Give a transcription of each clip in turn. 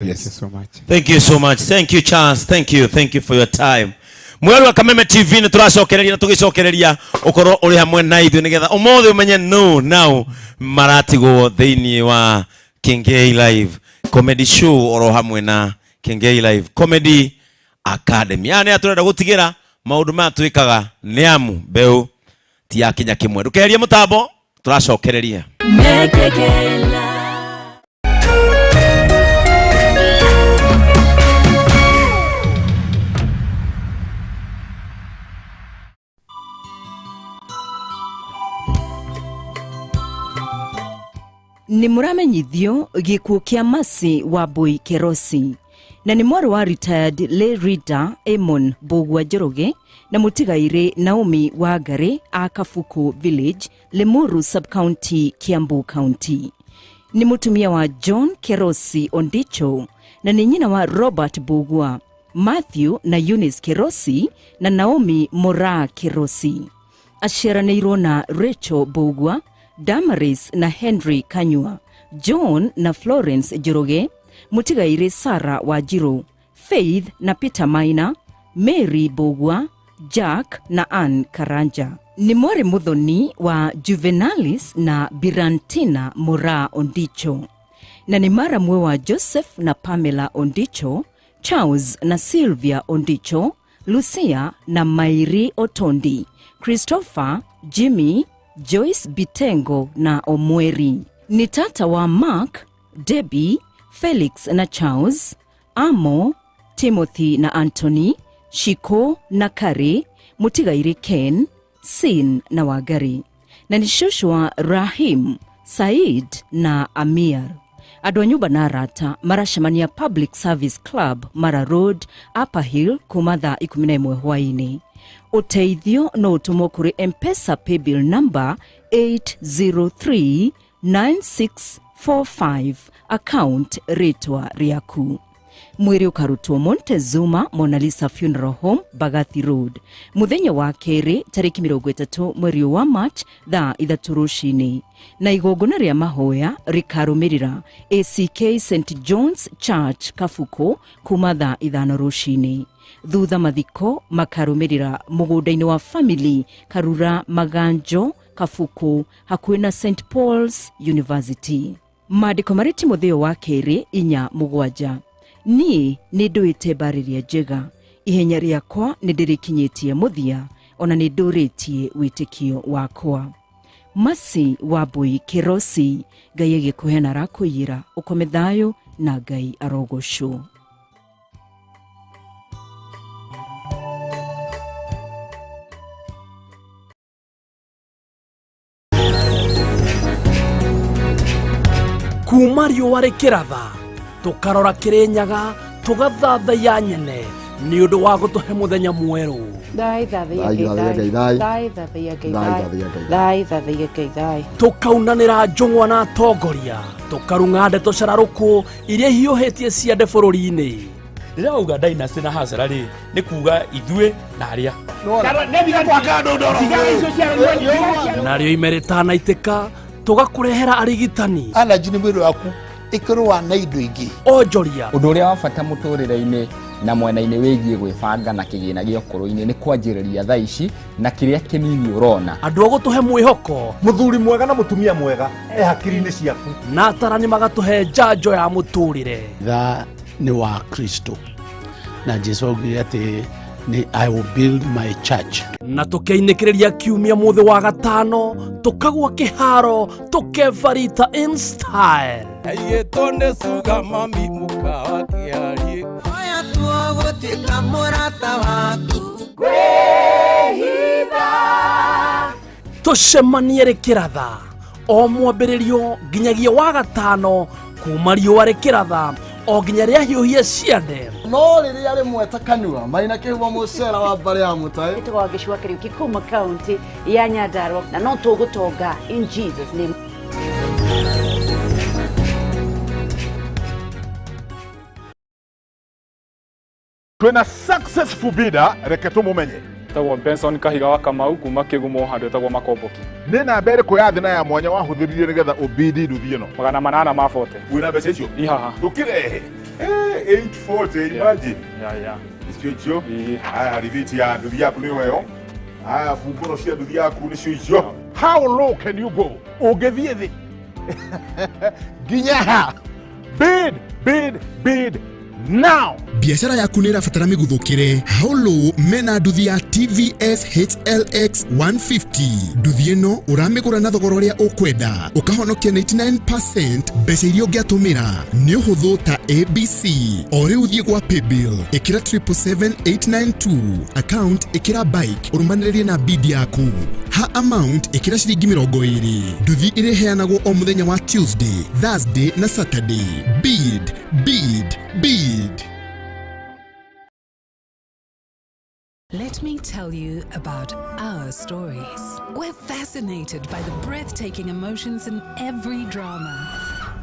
Thank you so much. Thank you so much. Thank you, Charles. Thank you. Thank you for your time. Mweri wa Kameme TV nä tå racokereria na tå gä cokereria å korwo å rä hamwe na ithuä nä getha å mothe å menye no now maratigwo thä inä wa Kingei Live Comedy Show oro hamwe na Kingei Live Comedy Academy. Aya nä atå renda gå tigä ra maå ndå maya twä kaga nä amu mbeå ti ya kinya kä mwe. Ndå keherie må tambo tå racokereria. Nĩ mũramenyithio gĩkuũ kĩa Mercy Wambui Kerosi na nĩ mwarĩ wa retired lay reader Amon Mbũgua Njoroge na mũtigairĩ Naomi Wangari a Kabuku Village, Limuru Sub-County, Kiambu County. Nĩ mũtumia wa John Kerosi Ondicho na nĩ nyina wa Robert Mbũgua, Matthew na Eunice Kerosi na Naomi Moraa Kerosi. Aciaranĩirwo na Rachel Mbũgua, Damaris na Henry Kanyua, John na Florence Njoroge, mũtigairĩ Sarah Wanjiru, Faith na Peter Maina, Mary Mbũgua, Jack na Ann Karanja. Nĩ mwarĩ mũthoni wa Juvenalis na Birantina Moraa Ondicho na nĩ maramwe wa Joseph na Pamela Ondicho, Charles na Sylvia Ondicho, Lucia na Mairi Otondi, Christopher, Jimmy, Joyce Bitengo na Omweri. Ni tata wa Mark, Debbie, Felix na Charles, Amo, Timothy na Anthony, Shiko na Kari, Mutigairi Ken, Sin na Wangari. Na ni shosho wa Rahim, Said na Amir. Andũ a nyũmba na arata maracemania Public Service Club, Mara Road, Upper Hill kuma thaa 11 hwaĩ-inĩ. Ũteithio no ũtũmwo kũrĩ M-Pesa paybill number 8039645 account rĩtwa rĩaku. Mwĩrĩ ũkarutwo Montezuma Mona Lisa Funeral Home, Mbagathi Road, mũthenya wa kerĩ tarĩki 30 mweri wa March thaa 3 rũcinĩ, na igongona rĩa mahoya rĩkarũmĩrĩra ACK St John's Church Kabuku kuma thaa 5 rũcinĩ. Thutha mathiko makarũmĩrĩra mũgũnda-inĩ wa family Karura Maganjo Kabuku hakuhĩ na St Paul's University. Maandĩko marĩ Timotheo wa kerĩ 4:7. Niĩ nĩ ndũĩte mbarĩria njega, ihenya rĩakwa nĩ ndĩrĩkinyĩtie mũthia, ona nĩ ndũrĩtie wĩtĩkio wakwa. Mercy Wambui Kerosi, Ngai agĩkũhe na arakũiyĩra, ũkome thayũ na Ngai arogocwo. Kuma riũa rĩkĩratha tũkarora Kĩrĩnyaga tũgathathaiya nyene nĩ ũndũ wa gũtũhe mũthenya mwerũ. Thai thathaiya Thai, Ngai thathaiya thai. Ngai, thai. Thai thathaiya Ngai Thai, thai. thathaiya Ngai, thai. Thai thathaiya Ngai thai. Tũkaunanĩra njũng'wa na atongoria tũkarung'a ndeto cararũkũ iria ihiũhĩtie ciande bũrũri-inĩ. Rĩrĩa wauga dynasty na hasara rĩ nĩ kuga ithuĩ na arĩa Narĩo ime rĩtanaitĩka tũgakũrehera arigitani. Allergy nĩ mwĩrĩ waku ĩkĩrũa na indo ingĩ. Onjoria. Ũndũ ũrĩa wa bata mũtũrĩre-inĩ na mwena-inĩ wĩgiĩ gwĩbanga na kĩgĩna gĩa ũkũrũ-inĩ nĩ kwanjĩrĩria thaa ici na kĩrĩa kĩnini ũrona. Andũ a gũtũhe mwĩhoko. Mũthuri mwega na mũtumia mwega e hakiri-inĩ ciaku. Na atarani magatũhe njanjo ya mũtũrĩre. Tha nĩ wa Kristo na Jesu augire atĩ nĩ I will build my church. Na tũkeinĩkĩrĩria kiumia mũthĩ wa gatano tũkagwa kĩharo tũkebarita in style. Aigĩtwo nĩ cuga mami mũkawa kĩarie. Oya tuo gũtuĩka mũrata waku. Kwĩhitha. Tũcemanie rĩkĩratha o mwambĩrĩrio nginyagia wa gatano kuma riũa rĩkĩratha o nginya rĩahiũhie ciande. No rĩrĩa rĩmwe ta kanua maina kĩhumo mũcera wa mbarĩ ya mũtaĩ. Ĩtagwo Wangeci wa Kariuki kuma kaunti ya Nyandarua na no tũgũtonga in Jesus name. Twĩna successful bidder, reke tũmũmenye. Tagwo Benson Kahiga wa Kamau kuma Kĩgumo handũ etagwo Makomboki. Nĩ namba ĩrĩkũ ya thĩ na ya mwanya wahũthĩrire nĩgetha ũbidi nduthi ĩno? 840. Wĩna mbeca icio? Ihaha. Ndũkĩrehe. 840, imagine. Yeah. Icio icio. Haya, rithiti ya nduthi yaku nĩyo ĩyo. Haya, bungũro cia nduthi yaku nĩcio icio. How low can you go? Ũngĩthiĩ thĩ nginya ha? Bid, bid, bid now. Biacara yaku nä ĩrabatara mĩguthũkĩre. Holo mena nduthi ya TVS HLX 150. Nduthi ĩno ũramĩgũra na thogora ũrĩa ũkwenda, ũkahonokia 99% mbeca iria ũngĩatũmĩra. Nĩ ũhũthũ ta ABC. O rĩu thiĩ gwa paybill, ĩkĩra 777892, account ĩkĩra bike, ũrũmanĩrĩrie na bid yaku. Ha amount ĩkĩra ciringi 20. Nduthi ĩrĩheanagwo o mũthenya wa Tuesday, Thursday na Saturday. Bid, bid, bid. Let me tell you about our stories. We're fascinated by the breathtaking emotions in every drama.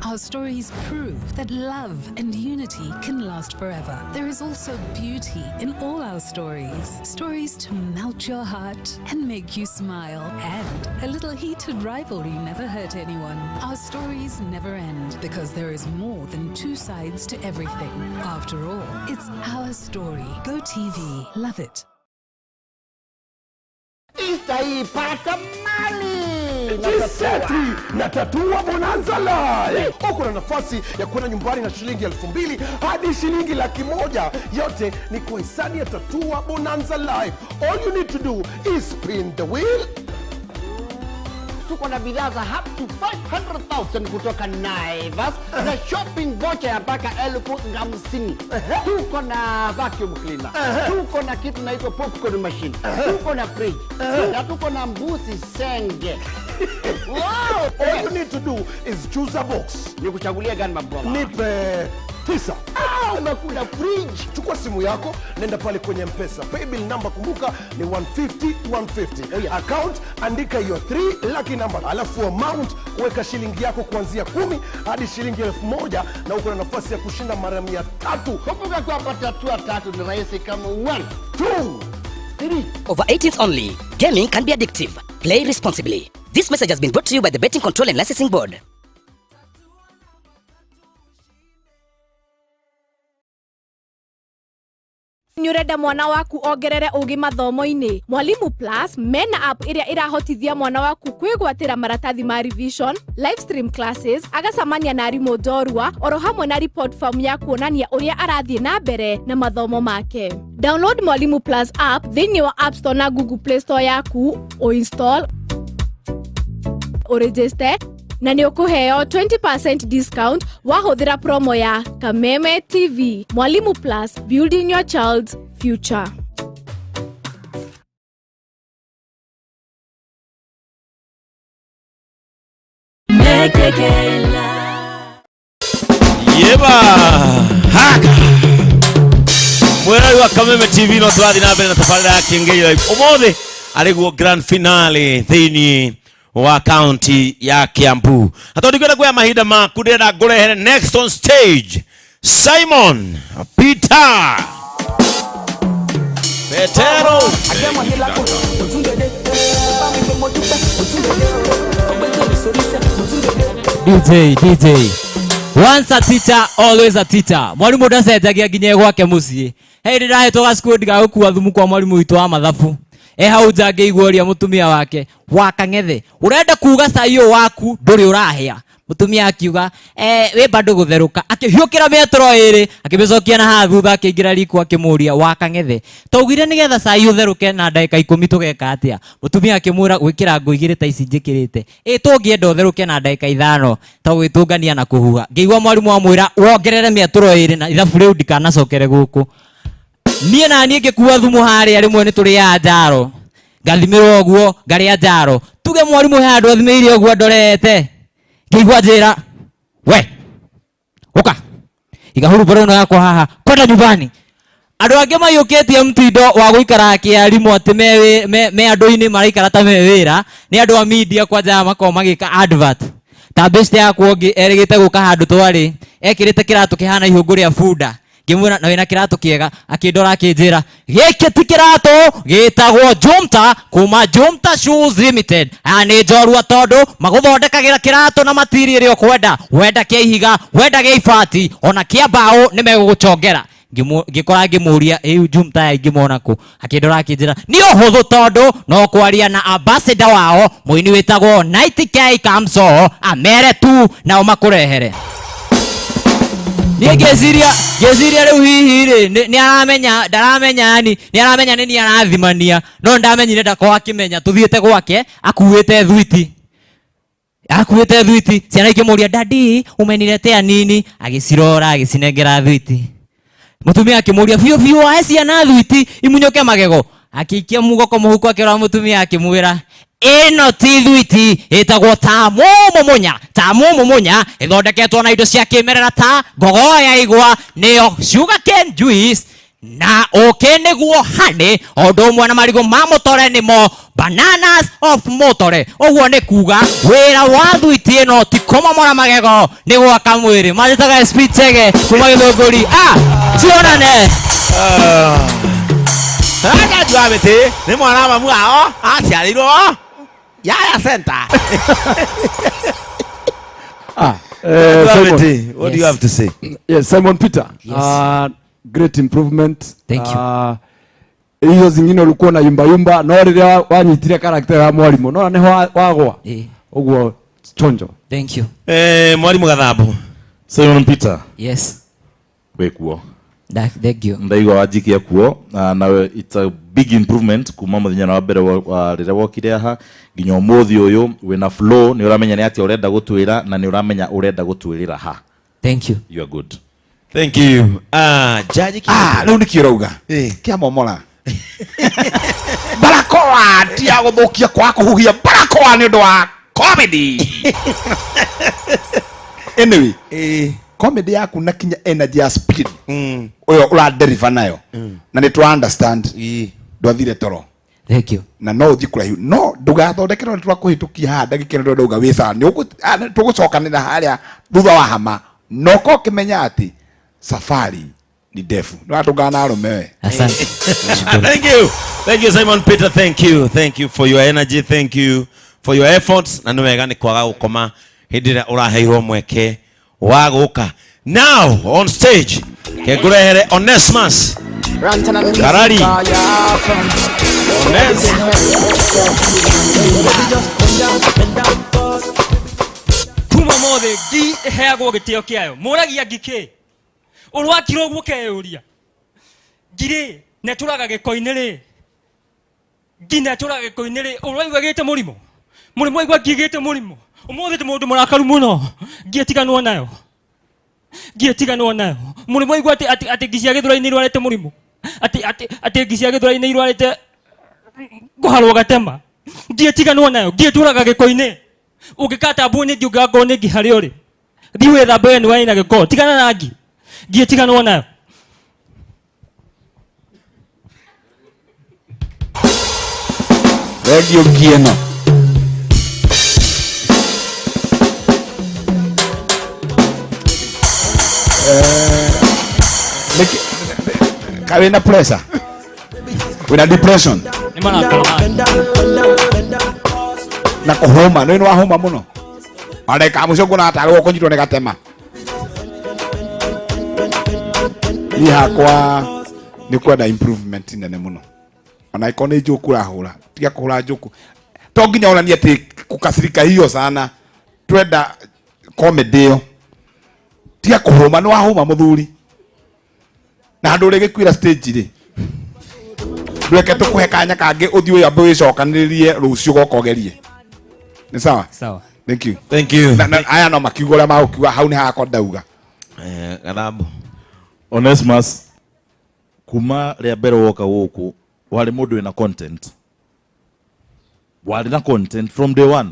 Our stories prove that love and unity can last forever. There is also beauty in all our stories. Stories to melt your heart and make you smile. And a little heated rivalry never hurt anyone. Our stories never end because there is more than two sides to everything. After all, it's our story. Go TV. Love it. Easter hii pata mali. Jiseti na Tatua Bonanza Live. Uko na nafasi ya kwenda nyumbani na shilingi 2,000 hadi shilingi 100,000. Yote ni kwa hisani ya Tatua Bonanza Live. All you need to do is spin the wheel. Tuko na bidhaa za up to 500,000 kutoka Naivas na shopping voucher ya mpaka 50,000. Tuko na vacuum cleaner, tuko na kitu naitwa popcorn machine, tuko na fridge na tuko na mbuzi senge. Wow! All you need to do is choose a box. Nikuchagulie gani, mabwana? Nipe 9. Ah, umekula fridge. Chukua simu yako, nenda pale kwenye Mpesa. Paybill number kumbuka ni 150 150. Account andika hiyo 3 lucky number. Alafu amount weka shilingi yako kuanzia 10 hadi shilingi 1,000 na uko na nafasi ya kushinda mara 300. Kumbuka kwamba tatua tatu ni rahisi kama 1, 2, 3. Over 18s only. Gaming can be addictive. Play responsibly. This message has been brought to you by the Betting Control and Licensing Board. Nĩ ũrenda mwana waku ongerere ũgĩ mathomo-inĩ? Mwalimu Plus mena app ĩrĩa ĩrahotithia mwana waku kwĩgwatĩra maratathi ma revision, live stream classes, agacamania na arimũ njorua, oro hamwe na report form ya kuonania ũrĩa arathiĩ na mbere na mathomo make. Download Mwalimu Plus app thĩinĩ wa App Store na Google Play Store yaku, ũinstall, ũregister na nĩ ũkũheo 20% discount wahũthĩra promo ya Kameme TV. Mwalimu Plus, building your child's future. Yeba haka mwĩrori wa Kameme TV, no tũrathiĩ na mbere na tabarĩra ya Kĩengei Live. Ũmũthĩ arĩguo grand finale thĩinĩ wa county ya Kiambu, na tondũ ndikwenda kuoya mahinda maku, ndĩrenda ngũrehere next on stage Simon Peter Petero. DJ, DJ. Once a teacher, always a teacher. Mwalimu ndacenjagia nginya gwake mũciĩ. He ndĩrahetwo gacukuru ga gũkua thumu kwa mwalimu witũ wa mathabu. E hau nja ngĩigua ũrĩa mũtumia wake wa kang'ethe, ũrenda kuga cai ũyũ waku ndũrĩ ũrahĩa. Mũtumia akiuga, wĩ bado gũtherũka. Akĩhiũkĩra mĩatũro ĩrĩ, akĩmĩcokia na haha thutha, akĩingĩra riko akĩmũria, wa kang'ethe, twaugire nĩgetha cai ũtherũke na ndagĩka 10 tũgeka atĩa? Mũtumia akĩmwĩra, gwĩkĩra ngũ igĩrĩ ta ici njĩkĩrĩte. Ĩ tũngĩenda ũtherũke na ndagĩka 5 ta gwĩtũngania na kũhuha. Ngĩigua mwarimũ amwĩra wongerere mĩatũro ĩrĩ na ithabu rĩu ndikanacokere gũkũ. Niĩ na niĩ ngĩkua thumu harĩa rĩmwe nĩ tũrĩaga njaro. Ngathimĩrwo ũguo, ngarĩa njaro. Tuge mwarimũ he handũ athimĩire ũguo ndorete. Ngĩigua njĩra, we, ũka. Iga hurubaro ĩno yakwa haha, kwenda nyumbani. Andũ angĩ maiyũkĩtie mtindo wa gũikara kĩarimũ atĩ me andũ-inĩ maraikara ta me wĩra, nĩ andũ a media kwanja makoragwo magĩka advert. Ta best yakwa ũngĩ erĩgĩte gũka handũ twarĩ, ekĩrĩte kĩratũ kĩhana ihũngũ rĩa bunda. Ngĩmwĩra na wĩna kĩratũ kĩega, akĩndora akĩnjĩra gĩkĩ ti kĩratũ, gĩtagwo Jumta kuma Jumta Shoes Limited. Aya nĩ njorua tondũ magũthondekagĩra kĩratũ na matiri ĩrĩa ũkwenda, wenda kĩa ihiga, wenda gĩa ibati, ona kĩa mbaũ nĩ megũgũchongera. Ngĩkora ngĩmũria ĩu Jumta aya ingĩmona kũ, akĩndora akĩnjĩra nĩ ũhũthũ tondũ no kwaria na ambassador wao mũini wĩtagwo 90K Kamso, amere tu nao makũrehere. Niĩ ngĩciria rĩu hihi rĩ, nĩ aramenya, ndaramenya, yani nĩ aramenya nĩ niĩ arathimania, no ndamenyire ndakorwo akĩmenya tũthiĩte gwake akuĩte thwiti. Akuĩte thwiti, ciana ikĩmũria daddy umeniletea nini, agĩcirora agĩcinengera thwiti. Mũtumia akĩmũria biũ biũ wahe ciana thwiti imunyũke magego, akĩikia mũgoko mũhuko akĩrora mũtumia akĩmwĩra ĩno ti thwiti, ĩtagwo tamu mumunya. Tamu mumunya ĩthondeketwo na indo cia kĩmerera ta ngogoyo ya igwa, nĩyo sugarcane juice na ũkĩ nĩguo honey, o ũndũ ũmwe na marigũ ma mũtore nĩmo bananas of mũtore. Ũguo nĩ kuga wĩra wa thwiti ĩno ti kũmomora magego, nĩ gwaka mwĩrĩ. Manjĩtaga SP Chege kuma Gĩthũngũri. Cionane. Jaji wa mĩtĩ nĩ mwana wa mamu wao aciarĩirwo Yaya Center. Jaji wa mĩtĩ, what do you have to say? Yes, Simon Peter. Yes. Great improvement. Thank you. Hizo zingine ulikuwa na yumba yumba, no rĩrĩa wanyitire character ya mwalimu, no nĩho wagwa. Ũguo chonjo. Thank you. Mwalimu Gathambo. Simon Peter. Yes. Wĩ kuo. Thank you. Ndaigua wanjikia kuo, na it's a big improvement kuma muthenya wa mbere wa rĩrĩa wokire haha nginya ũmũthĩ ũyũ wĩna flow, nĩ ũramenya nĩ atĩa ũrenda gũtwĩra na nĩ ũramenya ũrenda gũtwĩrĩra ha. Thank you. You are good. Thank you. Jaji Kĩmani. Rĩu nĩkĩo ũrauga? Kĩa momora. Barakoa ti ya gũthũkia kwa kũhuhia, barakoa nĩ ũndũ wa comedy. Anyway, comedy yaku na kinya energy ya speed ũyũ ũra deliver nayo. Na nĩ twa understand. Ndwathire toro. Thank you. Na no ũthiĩ kũraihu. No ndũgathondekerwo nĩ twakũhĩtũkia haha ndagĩka ĩno ndĩrauga wĩ sawa. Nĩ tũgũcokanĩra harĩa thutha wa hama. No ũkorwo ũkĩmenya atĩ safari ni ndefu. Nĩ watũngana na arũme we. Asante. Thank you. Thank you Simon Peter. Thank you. Thank you for your energy. Thank you for your efforts. Na nĩ wega nĩ kwaga gũkoma hĩndĩ ĩrĩa ũraheirwo mweke wa gũka. Now on stage kengũrehere Onesmus Karari. Ones. Kuma mothe ngi ĩheagwo gĩtĩo kĩayo. Mũragia ngi kĩ? Ũrwakirwo ũguo ũkeyũria. Ngi rĩ, na ĩtũraga gĩko-inĩ rĩ. Ngi na ĩtũraga gĩko-inĩ rĩ, ũraigua ĩgĩte mũrimũ? Mũrimũ waigua ngi ĩgĩte mũrimũ. Ũmũthĩ ndĩ mũndũ mũrakaru mũno. Ngi ĩtiganwo nayo. Ngi ĩtiganwo nayo. Mũrimũ waigua atĩ ngi cia Gĩthũrai-inĩ irwarĩte mũrimũ. Atĩ ngi cia Gĩthũrai-inĩ irwarĩte kũharwo gatema. Ngi ĩtiganwo nayo. Ngi ĩtũraga gĩko-inĩ. Ũngĩkatambwo nĩ ngi, ũngĩgakorwo nĩ ngi harĩa ũrĩ. Thiĩ wĩthambe we nĩ waĩ na gĩko. Tigana na ngi. Ngi ĩtiganwo nayo. Thengiũ ngi ĩno. Ka wĩna pressure? Wĩna depression? Nĩ marakara maya. Na kũhũma, nĩ wahũma mũno. Areka mũcio nguona tarĩ ũkũnyitwo nĩ gatema. Niĩ hakwa nĩ kwenda improvement nene mũno. Ona ĩkorwo nĩ njũku ũrahũra, tiga kũhũra njũku. To nginya onanie atĩ kũkasirika hiyo sana. Twenda comedy ĩyo. Tiga kũhũma, nĩ wahũma mũthuri. Na handũ ũrĩgĩkuĩra stage rĩ. Ndweke tũkũhe kanya kangĩ ũthiĩ wĩambe wĩcokanĩrĩrie rũciũ goka ũgerie. Nĩ sawa? Sawa. Thank you. Thank you. Na aya no makiuga ũrĩa magũkiuga, hau nĩ hakwa ndauga. Gathambo. Onesmus, kuma rĩa mbere woka gũkũ, warĩ mũndũ wĩna content. Warĩ na content from day one.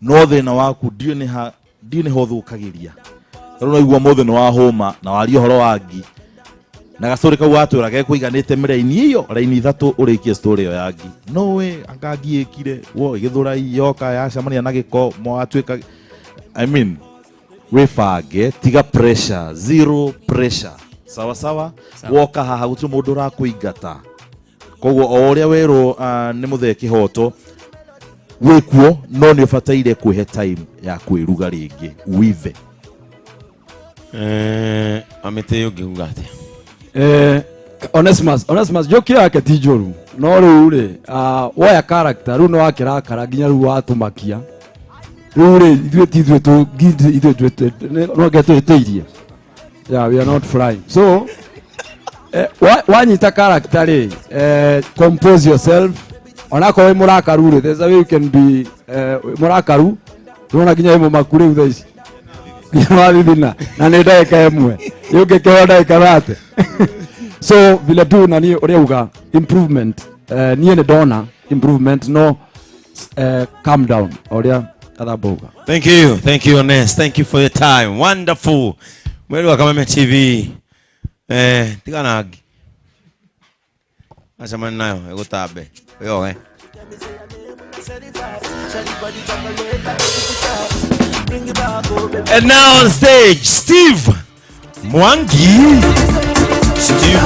No thĩna waku ndiũĩ nĩ ha, ndiũĩ nĩ ho ũthũkagĩria. Rĩu no igua mũthĩ nĩ wahũma na waria ũhoro wa ngi. Na gacũrĩ kau watwĩra gekũiganĩte mĩraini ĩyo, raini ithatũ ũrĩkie story ĩyo ya ngi. No we, anga ngi ĩkire, wo, ĩgĩthũra yoka, yacemania na gĩko, mwatuĩka, I mean, wĩbange, tiga pressure, zero pressure. Sawa sawa. Woka haha gũtirĩ mũndũ ũrakũingata. Koguo o ũrĩa werwo nĩ mũthee Kĩhoto wĩkuo, no nĩ ũbataire kwĩhe time ya kwĩruga rĩngĩ uive. Amĩtĩ ũngĩuga atĩa? Onesimus joke yake ti njũru, no rĩu rĩ, woya character rĩu nĩ wakĩrakara nginya rĩu watũmakia. Rĩu rĩ, ithuĩ ti ithuĩ tũ ithuĩ no nge twĩtĩirie. Yeah, we are not flying. So wanyita character rĩ, compose yourself. Onakorwo wĩ mũrakaru rĩ, there's a way you can be mũrakaru. Ndũrona nginya wĩ mũmaku rĩu thaa ici. Nginya wathithina na nĩ ndagĩka ĩmwe yũngĩkĩheo ndagĩka 30. So vile tu nani ũrĩa uga improvement, niĩ nĩ ndona improvement, no calm down ũrĩa Kathamba uga. Thank you Honest, thank you for your time. Wonderful. Mweri wa Kameme TV. Tigana ngi. Acemania nayo ĩgũtambe. Wĩyohe. And now on stage, Steve Mwangi. Steve.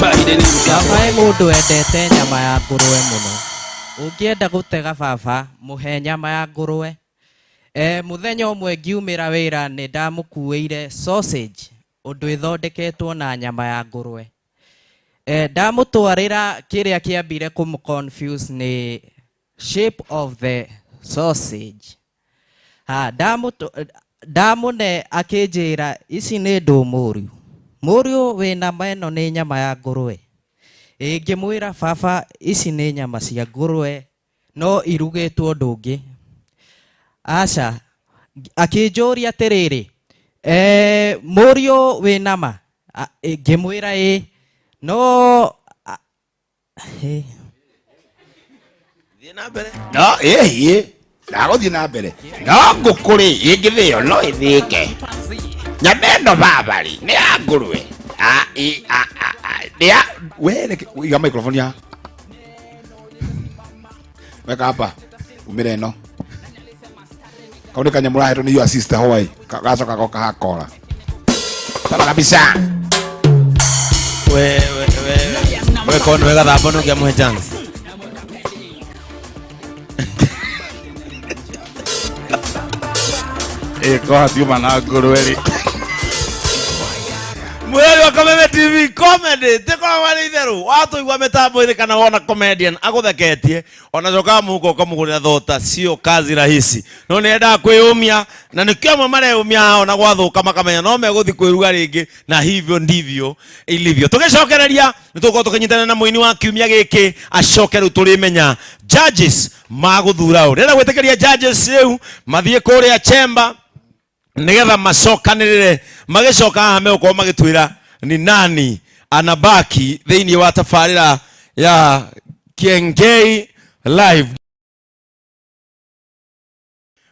Baba e mũndũ wendete nyama ya ngũrũwe mũno. Ũngĩenda gũtega baba, mũhe nyama ya ngũrũwe. Mũthenya ũmwe ngiumĩra wĩra nĩ ndamũkuĩire sausage ũndũ ĩthondeketwo na nyama ya ngũrũwe. Ndamũtwarĩra kĩrĩa kĩambire kũmũ confuse nĩ shape of the sausage. Ha, ndamũne akĩnjĩra ici nĩ ndũ mũriũ. Mũriũ wĩna meno nĩ nyama ya ngũrũwe. Ngĩmwĩra baba ici nĩ nyama cia ngũrũwe no irugĩtwo ũndũ ũngĩ. Aca, akĩnjũria atĩrĩrĩ, mũriũ wĩna ma? Ngĩmwĩra ĩ, no, No, ĩ, ndagũthiĩ na mbere. No ngũkũ rĩ, ĩngĩthĩo no ĩthĩke. Nyama ĩno baba rĩ, nĩ ya ngũrũwe. A, ĩ, a, a, a, nĩ ya, we, reke, iga microphone haha. Weka hapa, umĩra ĩno. Kau nĩ kanyamũ ũrahetwo nĩ your sister Hawaii. Gacoka goka hakora. Sawa kabisa. We, we, we. We, kono wega thamba no kĩamũhe chance. Ko hatiuma na ngũrũwe rĩ. Mweri wa Kameme TV comedy tikoragwo arĩ itherũ. Watũigua mĩtambo-inĩ kana wona comedian agũtheketie, ona cokaga mũhuko ũkamũgũrĩra thota, sio kazi rahisi. No nĩ endaga kwĩyũmia, na nĩkĩo amwe mareyũmia haha ona gwathũka makamenya no megũthiĩ kwĩruga rĩngĩ, na hivyo ndivyo ilivyo. Tũgĩcokereria nĩ tũgũkorwo tũkĩnyitanĩra na mũini wa kiumia gĩkĩ, acoke rĩu tũrĩmenya judges magũthura ũ. Ndĩrenda gwĩtĩkĩria judges rĩu mathiĩ kũrĩa chamber nigetha macokanĩrĩre, magĩcoka haha megũkorwo magĩtwĩra ni nani anabaki thĩinĩ wa tabarĩra ya Kiengei Live.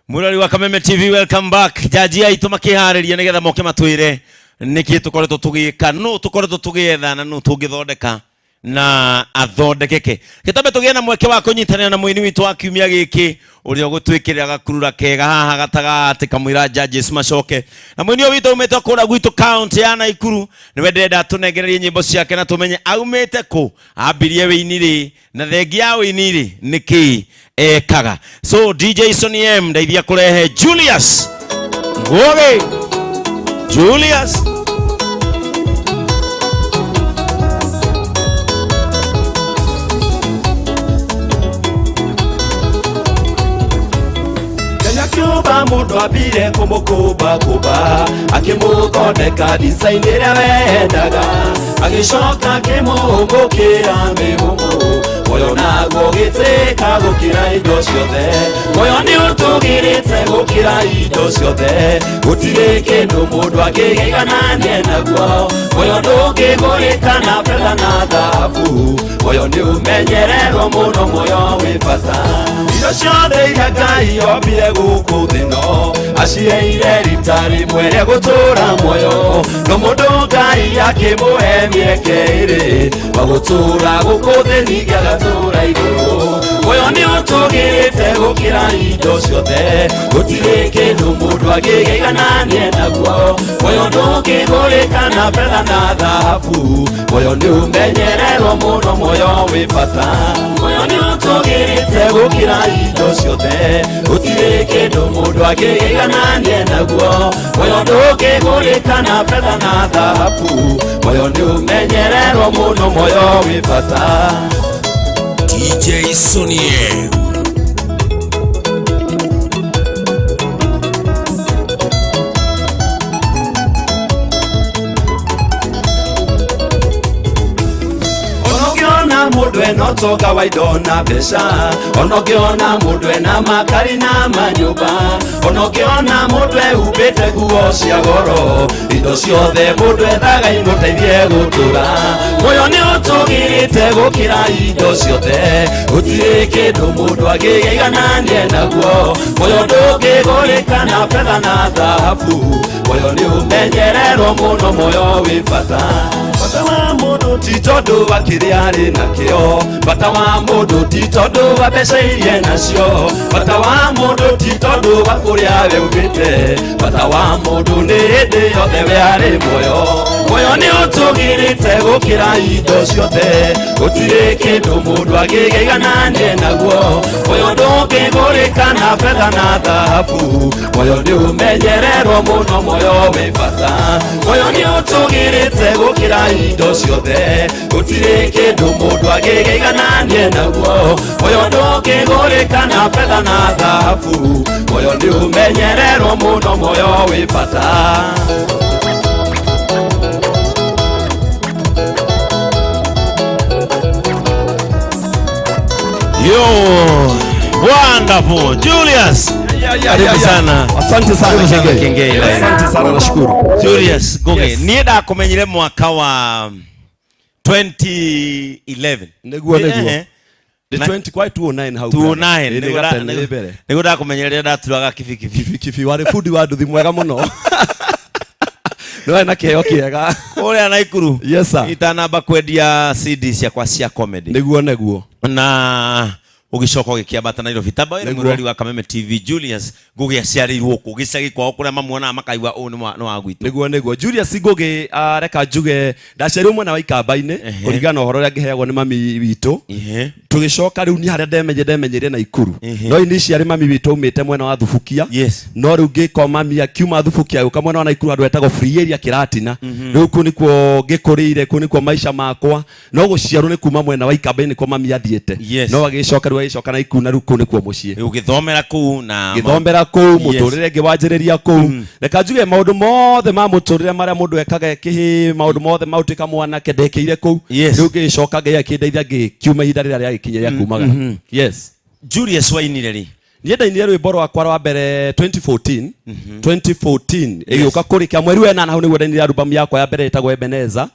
Mwĩrori wa Kameme TV, welcome back. Jaji aitũ makĩharĩria nĩgetha moke matwĩre nĩkĩ tũkoretwo tũgĩka, nũ tũkoretwo tũgĩetha na nũ tũngĩthondeka na athondekeke. Gĩtambe tũgĩe na mweke wa kũnyitanĩra na mũini witũ wa kiumia gĩkĩ ũrĩa ũgũtwĩkĩrĩra gakurura kega haha gatagatĩ kamũira judges macoke. Na mũini ũyũ witũ aumĩte kũrĩa gwitũ county ya Naikuru, nĩwe ndĩrenda tũnengererie nyĩmbo ciake na tũmenye aumĩte kũ, ambirie wĩini rĩ, na thengia ya wĩini rĩ nĩkĩ ekaga. So DJ Sonny M ndeithia kũrehe Julius Ngugi. Julius. Kenya mũndũ ambire kũmũkũmba kũmba, akĩmũthondeka design ĩrĩa wendaga, agĩcoka akĩmũhũmũkĩra mĩhũmũ. Muoyo naguo ũgĩtĩka gũkĩra indo ciothe, muoyo nĩ ũtũgĩrĩte gũkĩra indo ciothe, gũtirĩ kĩndũ mũndũ angĩiganania naguo. Muoyo ndũngĩgũrĩka na betha na thahabu, muoyo nĩ ũmenyererwo mũno, muoyo wĩ bata. Indo ciothe iria Ngai ombire gũkũ thĩ no aciheire rita rĩmwe rĩa gũtũũra muoyo. No mũndũ Ngai akĩmũhe mĩeke ĩrĩ wa gũtũũra gũkũ thĩ ningĩ agatũũra igũrũ. Muoyo nĩ ũtũgĩrĩte gũkĩra indo ciothe, gũtirĩ kĩndũ mũndũ angĩgaigananie naguo. Muoyo ndũngĩgũrĩka na betha na thahabu, muoyo nĩ ũmenyererwo mũno, muoyo wĩ bata. Muoyo nĩ ũtũgĩrĩte gũkĩra indo ciothe, gũtirĩ kĩndũ mũndũ angĩgaigananie naguo. Muoyo ndũngĩgũrĩka na betha na thahabu, muoyo nĩ ũmenyererwo mũno, muoyo wĩ bata. DJ Sonie. Ona mũndũ ena ũtonga wa indo na mbeca, ona ũngĩona mũndũ ena makari na manyũmba, ona ũngĩona mũndũ ehumbĩte nguo cia goro, indo ciothe mũndũ ethaga imũteithie gũtũra. Muoyo nĩ ũtũgĩrĩte gũkĩra indo ciothe, gũtirĩ kĩndũ mũndũ angĩgaigananie naguo. Muoyo ndũngĩgũrĩka na betha na thahabu, muoyo nĩ ũmenyererwo mũno, muoyo wĩ bata. Bata wa mũndũ ti tondũ wa kĩrĩa arĩ nakĩo, bata wa mũndũ ti tondũ wa mbeca iria enacio, bata wa mũndũ ti tondũ wa kũrĩa we umĩte, bata wa mũndũ nĩ hĩndĩ yothe we arĩ muoyo. Muoyo nĩ ũtũgĩrĩte gũkĩra indo ciothe, gũtirĩ kĩndũ mũndũ angĩgaigananie naguo. Muoyo ndũngĩgũrĩka na betha na thahabu, muoyo nĩ ũmenyererwo mũno, muoyo wĩ bata. Muoyo nĩ ũtũgĩrĩte gũkĩra indo ciothe, gũtirĩ kĩndũ mũndũ angĩgaigananie naguo. Muoyo ndũngĩgũrĩka na betha na thahabu, muoyo nĩ ũmenyererwo mũno, muoyo wĩ bata. Yo, wonderful Julius. Karibu sana. Asante sana Karibu sana Kengei. Kengei. Asante sana, nashukuru. Julius Ngugi, Yes. niĩ ndakumenyire mwaka wa 2011. Nĩguo, nĩguo. The Na- 20 kwa 209 hau. 209, Ĩ, nĩ nĩguo gatene nĩ mbere. Nĩguo ndakumenyire rĩrĩa ndaturaga kibikibi. Kibikibi warĩ bundi wa nduthi mwega mũno. Nĩ warĩ na kĩheo kĩega. Kũrĩa Naikuru. Yes sir. Itanamba kwendia CD ciakwa cia comedy. Nĩguo, nĩguo. Na ũgĩcoka ũgĩkĩambata Nairobi. Tamba wĩre Nĩguo. mwĩroreri wa Kameme TV Julius Ngugi aciarĩirwo kũ, gĩcagi kwao kũrĩa mamuonaga makaigua ũyũ nĩ wa gwitũ. Nĩguo, nĩguo. Julius Ngugi, reka njuge ndaciarirwo mwena wa Ikamba-inĩ, kũringana na ũhoro ũrĩa ngĩheagwo nĩ mami witũ. Tũgĩcoka rĩu niĩ harĩa ndemenyeire Naikuru. No initially mami witũ aumĩte mwena wa Thubukia. No rĩu ngĩkora mami akiuma Thubukia agĩũka mwena wa Naikuru handũ hetagwo Free Area Kĩratina. Rĩu kũu nĩkuo ngĩkũrĩire, kũu nĩkuo maica makwa. No gũciarwo nĩ kuma mwena wa Ikamba-inĩ nĩkuo mami athiĩte. No agĩcoka rĩu agĩcoka Naikuru na rĩu kũu nĩkuo mũciĩ. Ũgĩthomera kũu na Ngĩthomera kũu, mũtũrĩre ngĩwanjĩrĩria kũu. Reka njuge maũndũ mothe ma mũtũrĩre marĩa mũndũ ekaga kĩhĩ, maũndũ mothe ma ũtuĩka mwanake ndekĩire kũu. Rĩu ngĩgĩcoka Ngai akĩndeithia ngĩkiuma ihinda rĩrĩa rĩagĩkinya rĩa kumagara. Yes. Julius wainire rĩ? Niĩ ndainire rwĩmbo rwakwa rwa mbere 2014. 2014 ĩgĩũka kũrĩkia mweri wa ĩnana hau nĩguo ndainire album yakwa ya mbere ĩtagwo Ebeneza.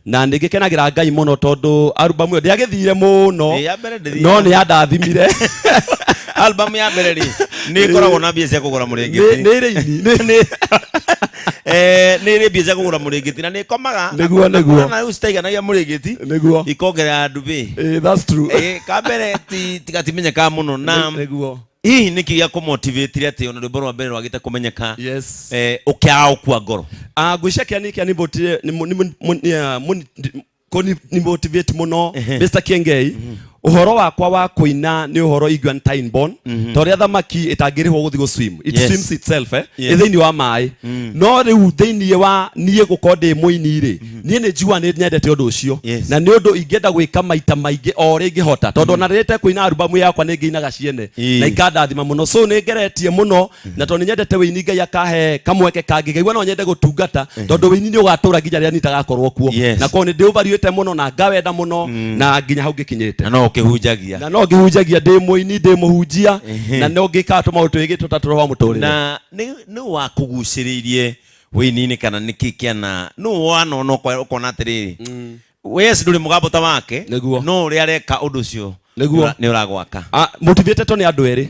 Na nĩngĩkenagĩra Ngai mũno tondũ album ĩyo ndĩagĩthire mũno, Ĩ, ya mbere ndĩthire. no nĩ yandathimire. Album ya mbere rĩ, nĩ ĩkoragwo na mbia cia kũgũra mũrĩngĩti. Nĩ ĩrĩ ini, nĩ- Nĩ ĩrĩ mbia cia kũgũra mũrĩngĩti na nĩ ĩkomaga. Nĩguo, nĩguo. Na rĩu citaiganagia mũrĩngĩti. Nĩguo. Ikongerera ndubĩ. That's true. Ka mbere tigatimenyekaga mũno na Nĩguo. Hihi nĩkĩ gĩa kũmotivate atĩ ona rwĩmbo rwa mbere rwagĩte kũmenyeka? Yes. Ũkĩaga gũkua ngoro? Ngwĩciria kĩrĩa kĩanivotire, nĩ mu-, nĩ mu-, mu-, nĩ, ah, mu-, nĩ, kũni-, nĩ motivate mũno, Mr. Kiengei. Ũhoro wakwa wa kũina nĩ ũhoro ingĩuga nĩ time born. Ta ũrĩa thamaki ĩtangĩrĩhwo gũthiĩ gũ-swim. It swims itself, Ĩ thĩinĩ wa maĩ. No rĩu thĩinĩ wa niĩ gũkorwo ndĩ mũini rĩ, niĩ nĩ njiguaga nĩ nyendete ũndũ ũcio. Na nĩ ũndũ ingĩenda gwĩka maita maingĩ o ũrĩa ingĩhota. Tondũ ona rĩrĩa itekũina albamu yakwa nĩ ngĩinaga ciene. Na ikandathima mũno. So nĩ ngeretie mũno, na tondũ nĩ nyendete wĩini Ngai akahe kamweke kangĩ. Ngaigua no nyende gũtungata, tondũ wĩini nĩ ũgatũra nginya rĩrĩa niĩ itagakorwo kuo. Na koguo nĩ ndĩũvariĩte mũno na ngawenda mũno, na nginya hau ngĩkinyĩte. Na no ũkĩhunjagia. Na no ngĩhunjagia, ndĩ mũini, ndĩ mũhunjia, na no ngĩkaga tũmaũndũ twĩgiĩ tũtatũ wa mũtũrĩre. Na nĩ wakũgucĩrĩirie wĩini-inĩ kana nĩkĩ kĩana, nũ wanona ũkona atĩrĩrĩ, yes, ndũrĩ mũgambo ta wake, Nĩguo. no ũrĩa areka ũndũ ũcio Nĩguo. Nĩ ũragwaka. Ah, motivated nĩ andũ erĩ.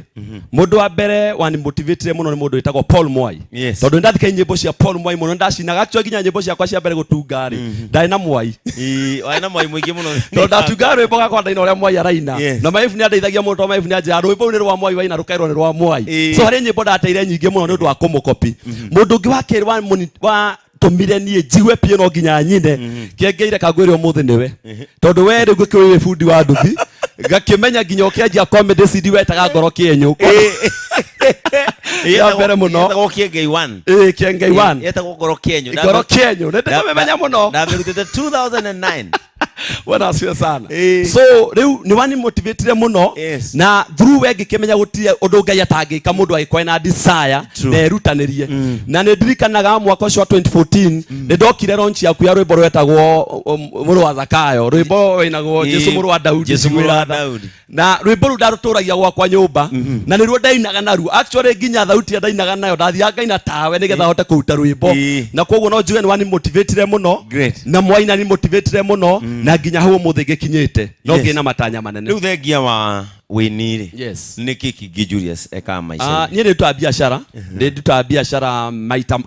Mũndũ wa mbere wani motivated mũno nĩ mũndũ wĩtagwo Paul Mwai. Yes. Tondũ nĩndathika nyĩmbo cia Paul Mwai mũno, ndacinaga actually nginya nyĩmbo ciakwa cia mbere gũtunga rĩ, ndarĩ na Mwai. Ĩĩ, warĩ na Mwai mũingĩ mũno. Tondũ ndatungaga rwĩmbo gakwa ndaina ũrĩa Mwai araina. Yes. Na Maibu nĩandeithagia mũno tondũ Maibu nĩanjĩraga rwĩmbo rũu nĩ rwa Mwai waina rũkairwo nĩ rwa Mwai. Ĩĩ. So harĩ nyĩmbo ndateire nyingĩ mũno nĩ ũndũ wa kũmũkopi. Mũndũ ũngĩ wa kerĩ wa tũmire niĩ njigue piũ no nginya nyine kĩengeire kangwĩre ũmũthĩ nĩwe, tondũ we rĩu ngĩkĩũĩ wĩ bundi wa nduthi, ngakĩmenya nginya ũkĩanjia comedy CD wetaga ngoro kĩenyũ ya mbere mũno. Yetagwo Kĩengei 1. Ĩĩ, Kĩengei 1. Yetagwo ngoro kĩenyũ. Ngoro kĩenyũ, nĩ ndĩramĩmenya mũno. Ndamĩrutĩte 2009. Bwana asifiwe sana. So rĩu nĩ wani motivatire mũno na through we ngĩkĩmenya gũtirĩ ũndũ Ngai atangĩka mũndũ agĩkorwo na desire na erutanĩrie. Na nĩ ndirikanaga mwaka ũcio wa 2014 nĩ ndokire launch yaku ya rwĩmbo rwetagwo mũrũ wa Zakayo, rwĩmbo wainagwo Jesu mũrũ wa Daudi. Jesu mũrũ wa Njiguĩra tha. Daudi. Na rwĩmbo rũu ndarũtũragia gwakwa nyũmba na nĩruo ndainaga naruo actually, nginya thauti ĩrĩa ndainaga nayo ndathiaga ngaina tawe nĩgetha hote kũruta rwĩmbo. Na koguo no njuge nĩ wani motivatire mũno. Great. Na mwaina ni motivatire mũno na nginya hau ũmũthĩ ngĩkinyĩte no Yes. ngĩ na matanya manene. Rĩu thengia wa wĩini rĩ, Yes. nĩ kĩ kĩngĩ Julius ekaga Ah, maica-inĩ? niĩ nĩ ndutaga biacara, nĩ ndutaga biacara maita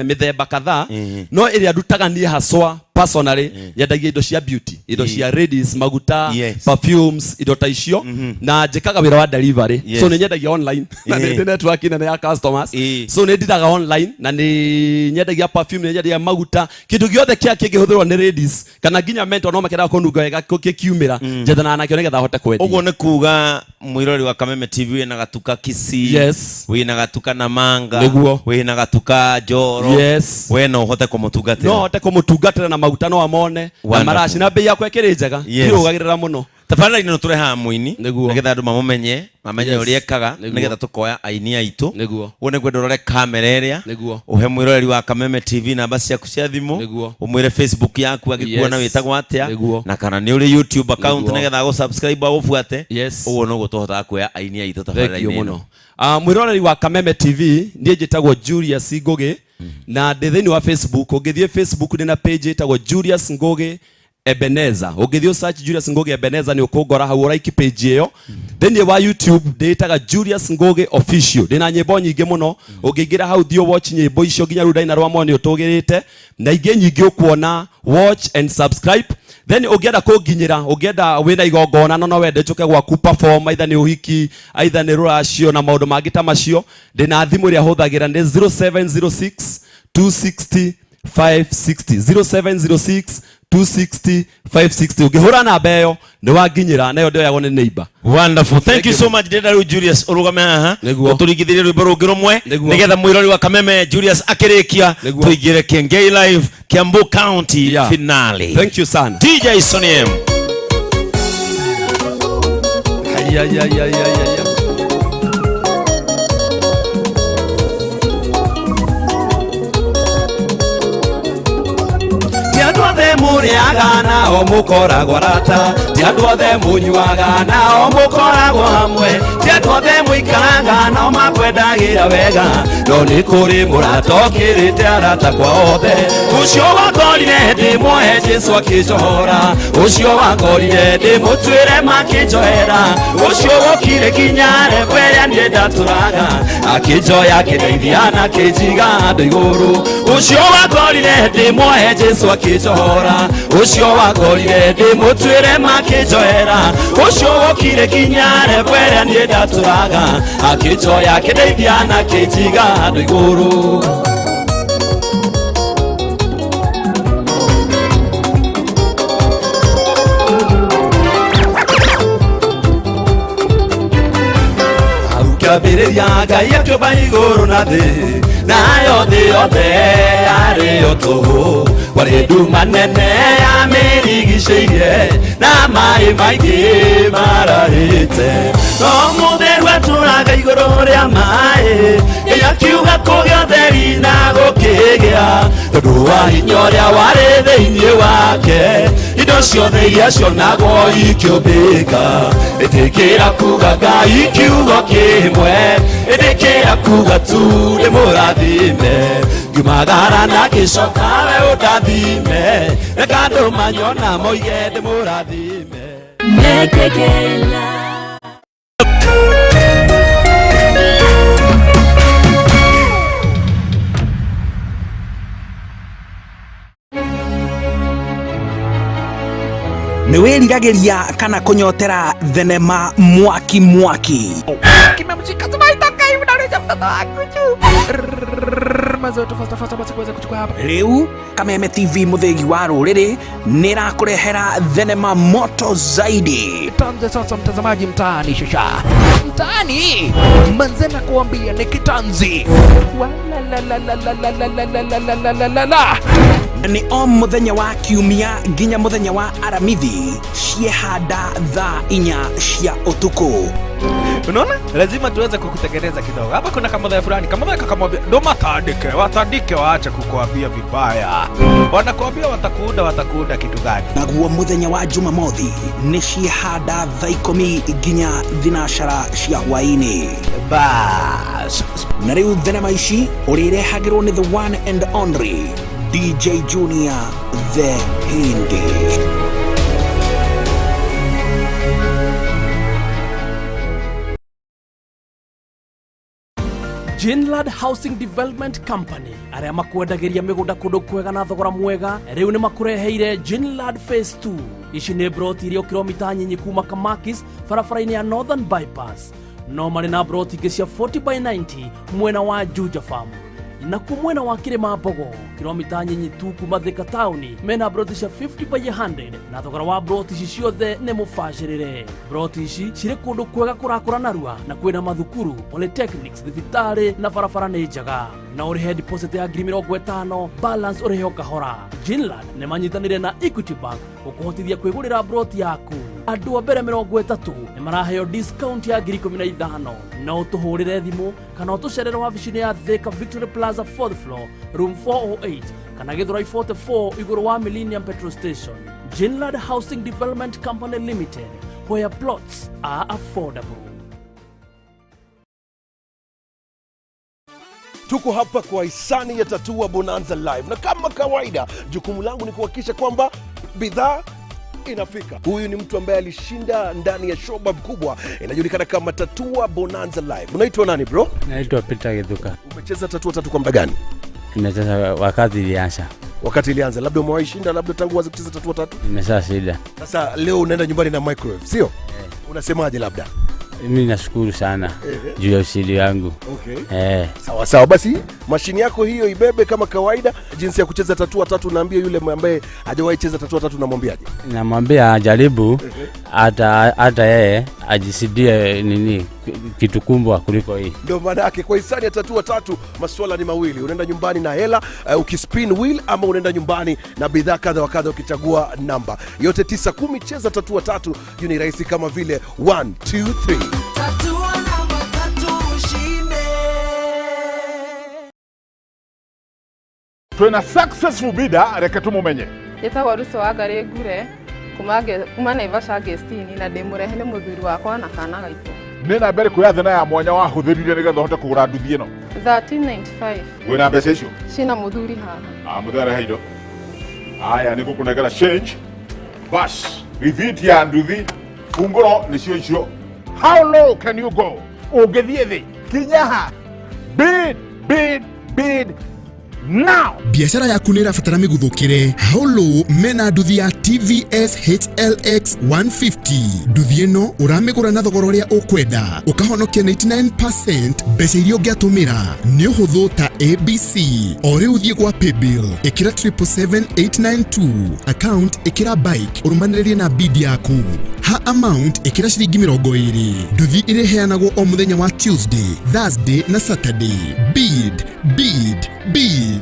mĩthemba kadhaa, no ĩrĩa ndutaga niĩ haswa personally nyendagia indo cia beauty, indo cia ladies, maguta, Yes. perfumes, indo ta icio, na njĩkaga wĩra wa delivery. Yes. So nĩ nyendagia online na nĩ ndĩ network nene ya customers, so nĩ ndiraga online na nĩ nyendagia perfume, nĩ nyendagia maguta, kĩndũ gĩothe kĩa kĩngĩhũthĩrwo nĩ ladies kana nginya mentor no makendaga kũnunga wega kĩkiumĩra, njethanaga nakĩo nĩgetha hote kwendia. Ũguo nĩ kuga mwĩrori wa Kameme TV wĩna gatuka Kisii, Yes. wĩna gatuka Namanga, Nĩguo. wĩna gatuka Njoro, Yes. we no ũhote kũmũtungatĩra. No hote kũmũtungatĩra na maguta no amone na Wonderful. maraci na bei yakwa ĩkĩrĩ njega. Yes. Ndirũgagĩrĩra mũno. Tabarĩra-inĩ no tũrehaga mũini nĩgetha andũ mamũmenye, mamenye Yes. ũrĩa ekaga, Nĩguo. nĩgetha tũkoya aini aitũ. Nĩguo. Ũguo nĩguo ndũrore kamera ĩrĩa. Nĩguo. Ũhe mwĩroreri wa Kameme TV namba ciaku cia thimũ. Nĩguo. Ũmwĩre Facebook yaku agĩkuona Yes. wĩtagwo atĩa. Nĩguo. Na kana nĩ ũrĩ YouTube account Nĩguo. nĩgetha agũ subscribe agũbuate. Yes. Ũguo noguo tũhotaga kuoya aini aitũ Thank you tabarĩra-inĩ ĩno. mũno. Ah, mwĩroreri wa Kameme TV, niĩ njĩtagwo Julius Ngũgĩ na ndĩ thĩinĩ wa Facebook. Ũngĩthiĩ Facebook ndĩ na page ĩtagwo Julius Ngũgĩ Ebeneza. Ũngĩthiĩ search Julius Ngũgĩ Ebeneza nĩ ũkũngora hau ũraiki page ĩyo. Thĩinĩ wa YouTube ndĩtaga Julius Ngũgĩ Official. Ndĩna nyĩmbo nyingĩ mũno. Ũngĩingĩra hau thiĩ watch nyĩmbo icio nginya rĩu ndaina rwa mwani ũtũgĩrĩte na ingĩ nyingĩ ũkuona, watch and subscribe. Then ũngĩenda kũnginyĩra, ũngĩenda wĩna igongona no no wende njũke gwaku perform, either nĩ ũhiki, either nĩ rũracio na maũndũ mangĩ ta macio, ndĩna thimũ ĩrĩa hũthagĩra nĩ 0706 260 560, 0706 260 560. Ũngĩhũra namba ĩyo nĩ wanginyĩra, nayo ndĩoyagwo nĩ neighbor. Wonderful. Thank you so much. Ndĩrenda rĩu Julius ũrũgame haha ũtũringithĩrie rwĩmbo rũngĩ rũmwe nĩgetha mwĩrori wa Kameme Julius akĩrĩkia tũingĩre Kĩengei Live Kiambu County finale. Thank you sana. DJ Sonny M. Ay, ay, ay, ay, ay, ay. Ti andũ othe mũrĩaga nao mũkoragwo arata, ti andũ othe mũnyuaga nao mũkoragwo hamwe, ti andũ othe mũikaraga nao makwendagĩra wega, no nĩ kũrĩ mũrata ũkĩrĩte arata kwa othe. Ũcio wakorire ndĩ muohe Jesu akĩnjohora, ũcio wakorire ndĩ mũtuĩre makĩnjohera, ũcio wokire nginya rembo ĩrĩa niĩ ndatũraga, akĩnjoya akĩndeithia na akĩnjiga handũ igũrũ. Ũcio wakorire ndĩ muohe Jesu akĩnjohora, ũcio wakorire ndĩ mũtuĩre makĩnjohera, ũcio wokire nginya rembo ĩrĩa niĩ ndatũraga, akĩnjoya akĩndeithia na akĩnjiga handũ igũrũ. Kĩambĩrĩria Ngai akĩũmba igũrũ na thĩ, nayo thĩ yothe yarĩ o tũhũ, kwarĩ nduma nene yamĩrigicĩirie na maĩ maingĩ mararĩte, no mũtheru atũraga igũrũ rĩa maĩ, Ngai akiuga kũgĩa ũtheri na gũkĩgĩa, tondũ wa hinya ũrĩa warĩ thĩinĩ wake, indo ciothe iria cionagwo ikĩũmbĩka. Ĩtĩkĩra kuga Ngai kiugo kĩmwe, ĩtĩkĩra kuga tu ndĩmũrathime, ngiumagara na ngĩcoka we ũndathime, reke andũ manyona moige ndĩmũrathime. Mekekela. Nĩ wĩriragĩria kana kũnyotera thenema mwaki mwaki? Kimemshika tumaitoka hivi na mtoto wangu juu. Mazoe tu fasta fasta basi kuweza kuchukua hapa. Rĩu Kameme TV mũthĩgi wa rũrĩrĩ nĩ ĩrakũrehera thenema moto zaidi. Tanze sasa mtazamaji mtaani shasha. Mtaani manze na kuambia ni kitanzi. Wala la la la la la la la la la la la la la. Nĩ o mũthenya wa kiumia nginya mũthenya wa aramithi ciehanda thaa 4 cia ũtukũ. Unaona? Lazima tuweze kukutengeneza kidogo. Hapa kuna kamodha fulani, kamodha kakamwambia ndo matandike, watandike waache kukuambia vibaya. Wanakuambia watakuunda, watakuunda kitu gani? Naguo mũthenya wa Jumamothi nĩ ciehanda thaa 10 nginya 12 cia hwaĩ-inĩ. Bas. Na rĩu thenema ici ũrĩrehagĩrwo nĩ the one and only DJ Junior the Hindi. Jinlad Housing Development Company arĩa makwendagĩria mĩgũnda kũndũ kwega na thogora mwega rĩu nĩ makũreheire Jinlad Phase 2. Ici nĩ broti iria kilomita nyinyi kuma Kamakis barabara-inĩ ya Northern Bypass, no marĩ na broti ingĩ cia 40 by 90 mwena wa Juja Farm, na ku mwena wa Kĩrĩma Mbogo kilomita nyinyi tu kuma Thika taũni mena broti cia 50 by 100 na thogora wa broti ici ciothe nĩ mũbacĩrĩre. Broti ici cirĩ kũndũ kwega kũrakũra narua na kwĩna mathukuru, polytechnics, thibitarĩ na barabara nĩ njega. Na ũrĩhe deposit ya 50,000, balance ũrĩhe o kahora. Jinland nĩ manyitanĩire na Equity Bank gũkũhotithia kwĩgũrĩra broti yaku. Andũ a mbere 30 nĩ maraheo discount ya 15,000. No ũtũhũrĩre thimũ kana ũtũcerere wabici-inĩ ya Thika Victory Plaza 4th floor room 408 kana Githurai 44 igũrũ wa Millennium Petrol Station. Jinland Housing Development Company Limited, where plots are affordable. Tuko hapa kwa hisani ya Tatua Bonanza Live, na kama kawaida jukumu langu ni kuhakikisha kwamba bidhaa inafika. Huyu ni mtu ambaye alishinda ndani ya showbab kubwa inajulikana kama Tatua Bonanza Live. Unaitwa nani bro? Naitwa Peter Githuka. Umecheza Tatua Tatu kwa muda gani? Nimecheza wakati ilianza. Wakati ilianza, labda umewahi shinda, labda tangu uanze kucheza Tatua Tatu? Nimeshashinda. Sasa leo unaenda nyumbani na microwave, sio? Unasemaje labda? Mimi nashukuru sana juu ya ushindi wangu. Okay. Sawa sawa, basi mashini yako hiyo ibebe kama kawaida. Jinsi ya kucheza Tatua Tatu, naambia yule ambaye hajawahi cheza Tatua Tatu namwambiaje? Namwambia ajaribu, hata yeye ajisidie nini kitu kubwa kuliko hii. Ndio maana yake kwa hisani ya Tatua Tatu masuala ni mawili. Unaenda nyumbani na hela ukispin wheel, ama unaenda nyumbani na bidhaa kadha wa kadha ukichagua namba. Yote 9 10, cheza Tatua Tatu. Hiyo ni rahisi kama vile 1 2 3. Tatua namba tatu ushinde. Twina successful bidder reke tumumenye. Njĩtagwo Ruco wa Ngarĩ Ngure kuma Naivasha Gestini, na ndĩmũrehe nĩ mũthuri wakwa na kana gaitũ. Nĩ namba ĩrĩkũ ya thena ya mwanya wahũthĩrire nĩgetha ũhote kũgũra nduthi ĩno? 1395. Wĩna mbeca icio? Cina mũthuri haha. Ah, mũthuri arehe indo. Aya, nĩ ngũkũnengera change. Bas, rithiti ya nduthi, fungũro nĩcio icio. How low can you go? Ũngĩthiĩ thĩ kinya ha? Bid, bid, bid now. Biashara yaku nĩ ĩrabatara mĩguthũkĩre. Haulo mena nduthi ya TVS HLX 150. Nduthi ĩno ũramĩgũra na thogora ũrĩa ũkwenda, ũkahonokia 99% mbeca iria ũngĩatũmĩra. Nĩ ũhũthũ ta ABC. O rĩu thiĩ gwa paybill, ĩkĩra 777892, account ĩkĩra bike, ũrũmanĩrĩrie na bid yaku. Ha amount ĩkĩra ciringi 20. Nduthi ĩrĩheanagwo o mũthenya wa Tuesday, Thursday na Saturday. Bid, bid, bid.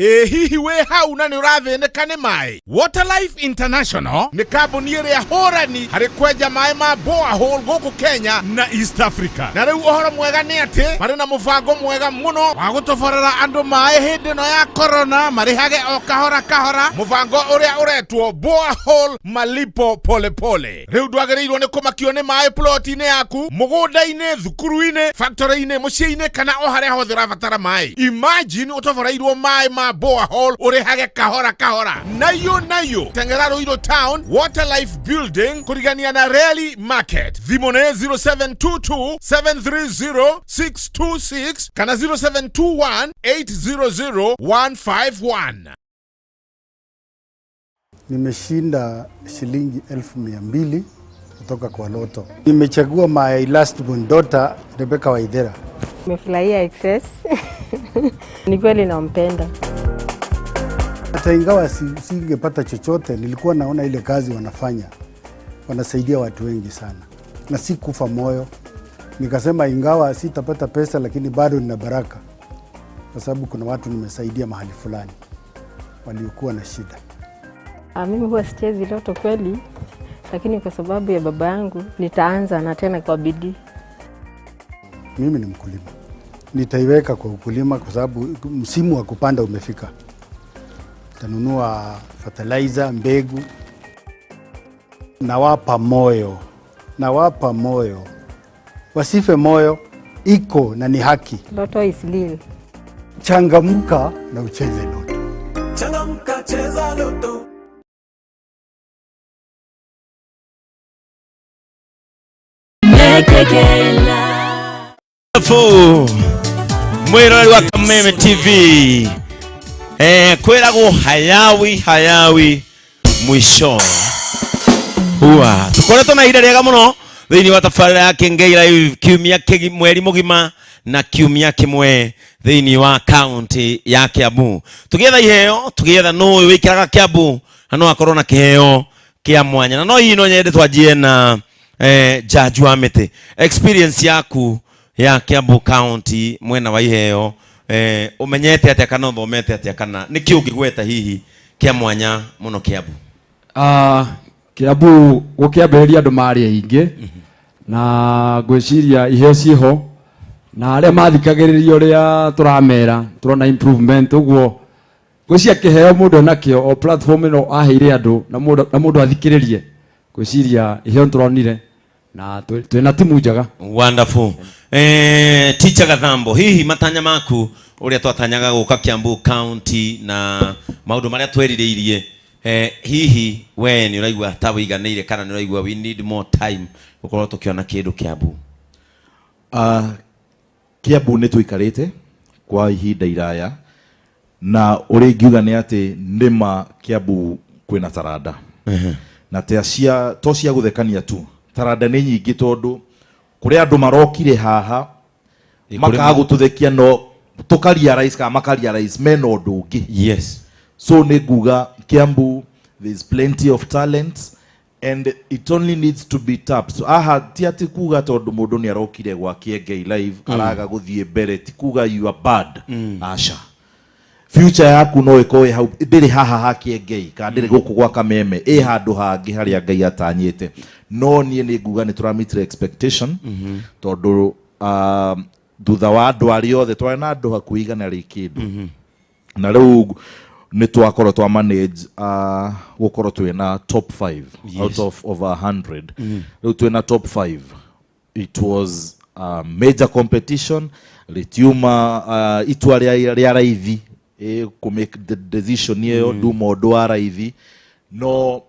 Ĩ hihi wĩ hau na nĩ ũrathĩnĩka nĩ maĩ? Waterlife International nĩ kambuni ĩrĩa hũrani harĩ kwenja maĩ ma borehole gũkũ Kenya na East Africa. Na rĩu ũhoro mwega nĩ atĩ marĩ na mũbango mwega mũno wa gũtoborera andũ maĩ hĩndĩ ĩno ya corona, marĩhage o kahora kahora, mũbango ũrĩa ũretwo borehole malipo polepole. Rĩu ndwagĩrĩirwo nĩ kũmakio nĩ maĩ ploti-inĩ yaku, mũgũnda-inĩ, thukuru-inĩ, factory-inĩ, mũciĩ-inĩ kana o harĩa hothe ũrabatara maĩ. Imagine ũtoboreirwo maĩ ma wa borehole ũrĩhage kahora kahora. Nayo nayo teng'era Ruiru Town Water Life Building kũrigania na Rally Market. Thimũ nĩ 0722 730 626 kana 0721 800 151. Nimeshinda shilingi 200,000 kutoka kwa Loto. Nimechagua my last born daughter Rebecca Waithera. Nimefurahia excess. Ni kweli nampenda. Hata ingawa singepata chochote, nilikuwa naona ile kazi wanafanya, wanasaidia watu wengi sana, na si kufa moyo. Nikasema ingawa sitapata pesa, lakini bado nina baraka, kwa sababu kuna watu nimesaidia mahali fulani waliokuwa na shida. Mimi huwa sichezi loto kweli, lakini kwa sababu ya baba yangu nitaanza na tena kwa bidii. Mimi ni mkulima, nitaiweka kwa ukulima kwa sababu msimu wa kupanda umefika. Nitanunua fertilizer, mbegu. Nawapa moyo, nawapa moyo, wasife moyo, iko na ni haki. Loto is real. Changamka na ucheze loto. Changamka, cheza loto. Fu mwiroreri wa Kameme TV kwiragwo hayawi hayawi mwisho huwa tukoretwo na ihinda rĩega mũno thĩinĩ wa tabarĩra ya Kĩngei Live kiumia mweri mũgima na kiumia kĩmwe thĩinĩ wa kaunti ya Kiambu, tũgĩetha iheo, tũgĩetha nũ wĩikaraga Kiambu na no akorwo na kĩheo kĩa mwanya, na no hihi no nyende twanjie na Judge wa Mĩtĩ, experience yaku ya Kiambu County mwena wa iheo, umenyete atia kana uthomete atia kana nĩkĩ ũngĩgweta hihi kĩa mwanya mũno Kiambu? Kiambu gũkĩambĩrĩria andũ marĩ aingĩ na ngwĩciria iheo ciĩho na arĩa mathikagĩrĩria ũrĩa tũramera tũrona improvement, ũguo ngwĩciria kĩheo mũndũ enakĩo o platform ĩno aheire andũ na mũndũ athikĩrĩrie, ngwĩciria iheo nĩtũronire na twĩna timu njega. Wonderful. Teacher Gathambo, hihi matanya maku uria twatanyaga guka Kiambu County na maundu maria twerirĩirie, hihi we ni ũraigua ta wĩiganĩire kana nĩ ũraigua we need more time gũkorwo tũkĩona kĩndũ Kiambu? Kiambu nĩ tũikarĩte kwa ihinda iraya na ũrĩa ingiuga nĩ atĩ nĩma Kiambu kwĩna taranda na to cia gũthekania tu, taranda nĩ nyingĩ tondũ kũrĩ andũ marokire haha makaga gũtũthekia no tũkarealize kana makarealize mena ũndũ ũngĩ. Yes. So nĩ nguga Kiambu there's plenty of talent and it only needs to be tapped. So aha ti atĩ kuga tondũ mũndũ nĩ arokire gwa Kĩengei Live araga gũthiĩ mbere ti kuga you are bad. Aca. Future yaku no ĩkorwo ĩ hau, ndĩrĩ haha ha Kĩengei kana ndĩrĩ gũkũ gwa Kameme, ĩ handũ hangĩ harĩa Ngai atanyĩte. No niĩ nĩ nguga nĩ tũrameet expectation tondũ thutha wa andũ arĩa othe twarĩ na andũ hakuhĩ igana rĩ kĩndũ. Na rĩu nĩ twakorwo twa manage gũkorwo twĩna top 5 out of over 100. Rĩu twĩna top 5. It was a major competition, rĩtiuma itua rĩa raithi kũ make the decision ĩyo nduma ũndũ wa raithi, no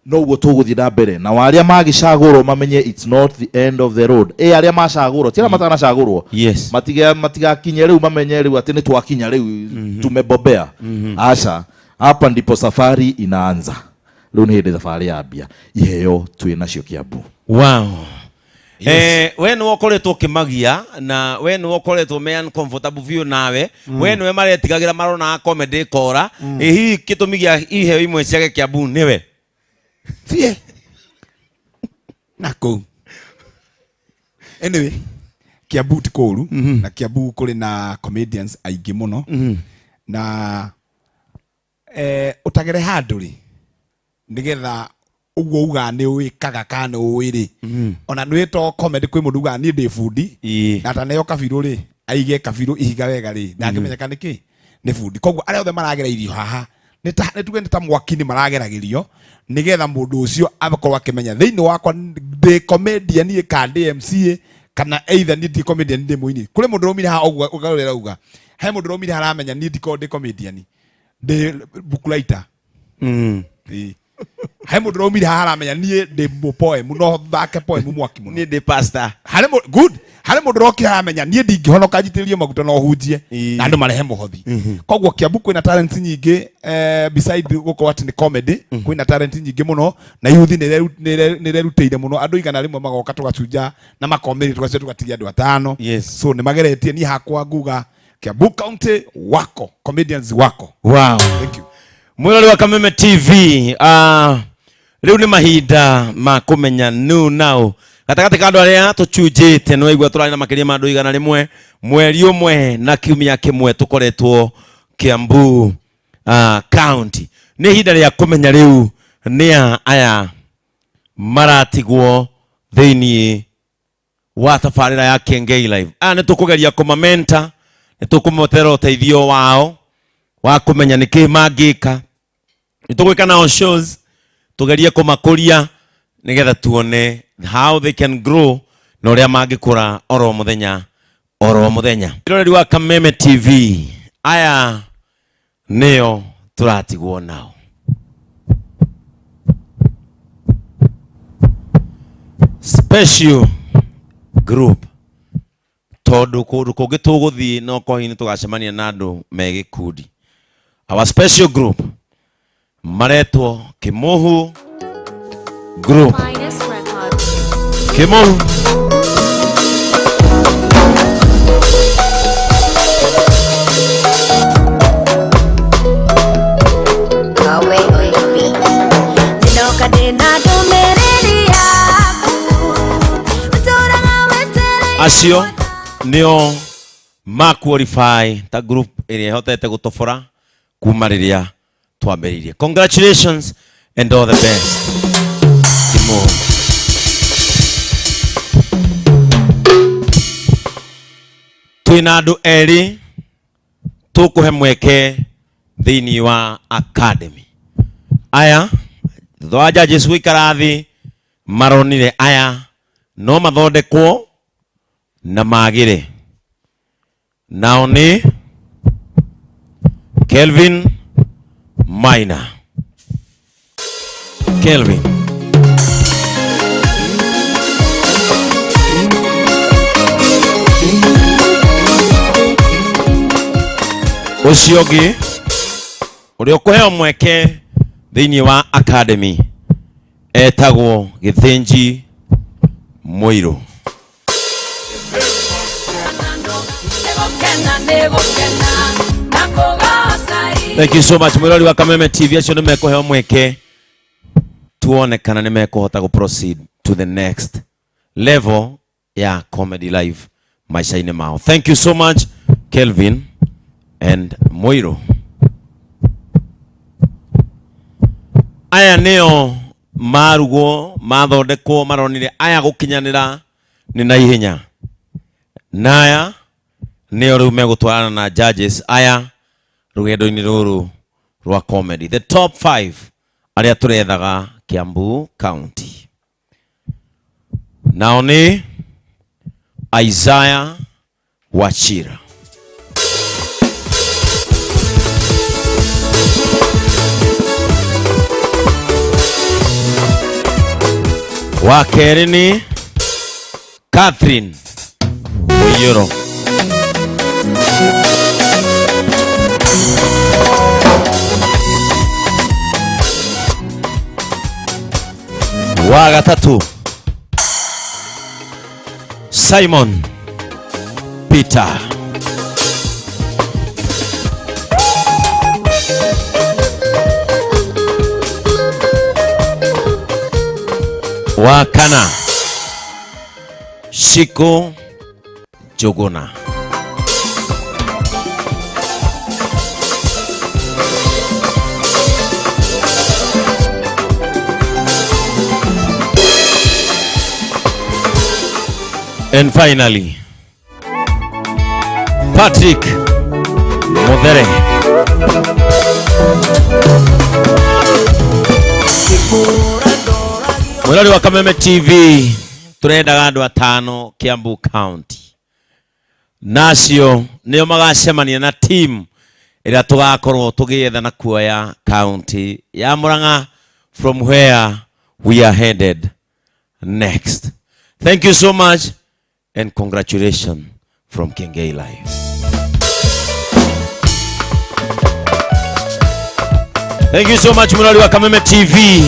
noguo tũgũthiĩ na mbere na arĩa magĩcagũrwo mamenye it's not the end of the road. Arĩa macagũrwo ti arĩa matanacagũrwo. Yes. Matigakinye rĩu mamenye rĩu atĩ nĩ twakinya rĩu tumebobea. Aca, hapa ndipo safari inaanza. Rĩu nĩ hĩndĩ thabarĩ yambia. Iheo twĩ nacio Kiambu. Wow. Yes. We nĩwe ũkoretwo ũkĩmagia na we nĩwe ũkoretwo me uncomfortable biũ nawe. We nĩwe maretigagĩra marona comedy kora. Hihi gĩtũmi gĩa iheo imwe ciage Kiambu nĩwe? Fie. Nako. Anyway, Kiambu ti kũũru na Kiambu kũrĩ na comedians aingĩ mũno. Na ũtagere handũ rĩ nĩgetha ũguo uga nĩ wĩkaga kana nĩ ũĩ rĩ. Ona nĩ wĩto comedy kwĩ mũndũ ugaga niĩ ndĩ bundi na ataneo kabirũ rĩ aige kabirũ ihiga wega rĩ ndangĩmenyeka nĩ kĩ nĩ bundi. Koguo arĩa othe maragera irio haha nĩ tuge nĩ ta mwaki-inĩ marageragĩrio nĩgetha mũndũ ũcio akorwo akĩmenya thĩinĩ wakwa ndĩ comedian niĩ kana ndĩ MCA kana either niĩ ndi comedian ndĩ mũini. Kũrĩ mũndũ ũraumire haha ũguo ũgarũrĩra uga he mũndũ ũraumire haha aramenya niĩ ndikoragwo ndĩ comedian. Ndĩ book writer. Ĩĩ. He mũndũ ũraumire haha aramenya niĩ ndĩ mũ poem no thake poem mwaki mũno. Niĩ ndĩ pastor. Harĩ good. Harĩ mũndũ ũrokire aramenya niĩ ndingĩhonoka njitĩrĩrie maguta no hunjie na andũ marehe mũhothi. Koguo Kiambu kwĩna talents nyingĩ, beside gũkorwo atĩ nĩ comedy, kwĩna talent nyingĩ mũno na youth nĩ ĩrerutĩire mũno. Andũ 100 magoka tũgacunja na makomĩrĩ tũgacoka tũgatigia andũ 5. So nĩ mageretie. Niĩ hakwa nguga Kiambu County wako comedians wako. Wow. Thank you. Mwirori wa Kameme TV, rĩu nĩ mahinda ma kũmenya nũ nao gatagatĩ ka andũ arĩa tũcunjĩte. Nĩ waigua tũrarĩ na makĩria ma andũ 100 mweri ũmwe na kiumia kĩmwe tũkoretwo Kiambu County. Nĩ ihinda rĩa kũmenya rĩu nĩa aya maratigwo thĩinĩ wa tabarĩra ya Kengei Live. Aya nĩ tũkũgeria kũmamenta, nĩ tũkũmotera ũteithio wao wa kũmenya nĩkĩ mangĩka. Nĩ tũgwĩka nao shows, tũgerie kũmakũria nĩgetha tuone how they can grow na ũrĩa mangĩkũra oro mũthenya oro mũthenya. Mwĩroreri wa Kameme TV, aya nĩo tũratigwo nao. Special group, tondũ kũndũ kũngĩ tũgũthiĩ no korwo hihi nĩtũgacemania na andũ me gĩkundi. Our special group maretwo Kimuhu Group. Kimuhu. Acio nio ma qualify ta group ĩrĩa ĩhotete gũtobora kuma rĩrĩa twambĩrĩirie. Congratulations and all the best. Kimuhu. Twĩna andũ erĩ tũkũhe mweke thĩinĩ wa academy. Aya thutha wa judges gũikara thĩ maronire aya no mathondekwo na magĩre. Nao nĩ Kelvin Maina. Kelvin. Ũcio ũngĩ ũrĩa ũkũheo mweke thĩinĩ wa academy etagwo Gĩthĩnji Mũirũ. Thank you so much mwirori wa Kameme TV. Acio nĩ mekũheo mweke tuone kana nĩ mekũhota gũ proceed to the next level ya comedy live maisha-inĩ mao. Thank you so much Kelvin and Mũirũ. Aya nĩo marugwo mathondekwo maronire aya gũkinyanĩra nĩ na ihenya, na aya nĩo rĩu megũtwarana na judges aya rũgendo-inĩ rũrũ rwa comedy, the top 5 arĩa tũrethaga Kiambu County. Nao nĩ Isaiah Wachira. Wa kerĩ nĩ Catherine Mũiyũro. Wa gatatũ Simon Peter. Wa kana Shiko Jogona. And finally, Patrick Muthere. Mwirori wa Kameme TV, turendaga andũ atano Kiambu County. Nacio nĩo magacemania na team Ĩrĩa tũgakorwo tũgĩetha na kuoya county ya Murang'a from where we are headed next. Thank you so much and congratulations from Kengei Live. Thank you so much mũrori wa Kameme TV.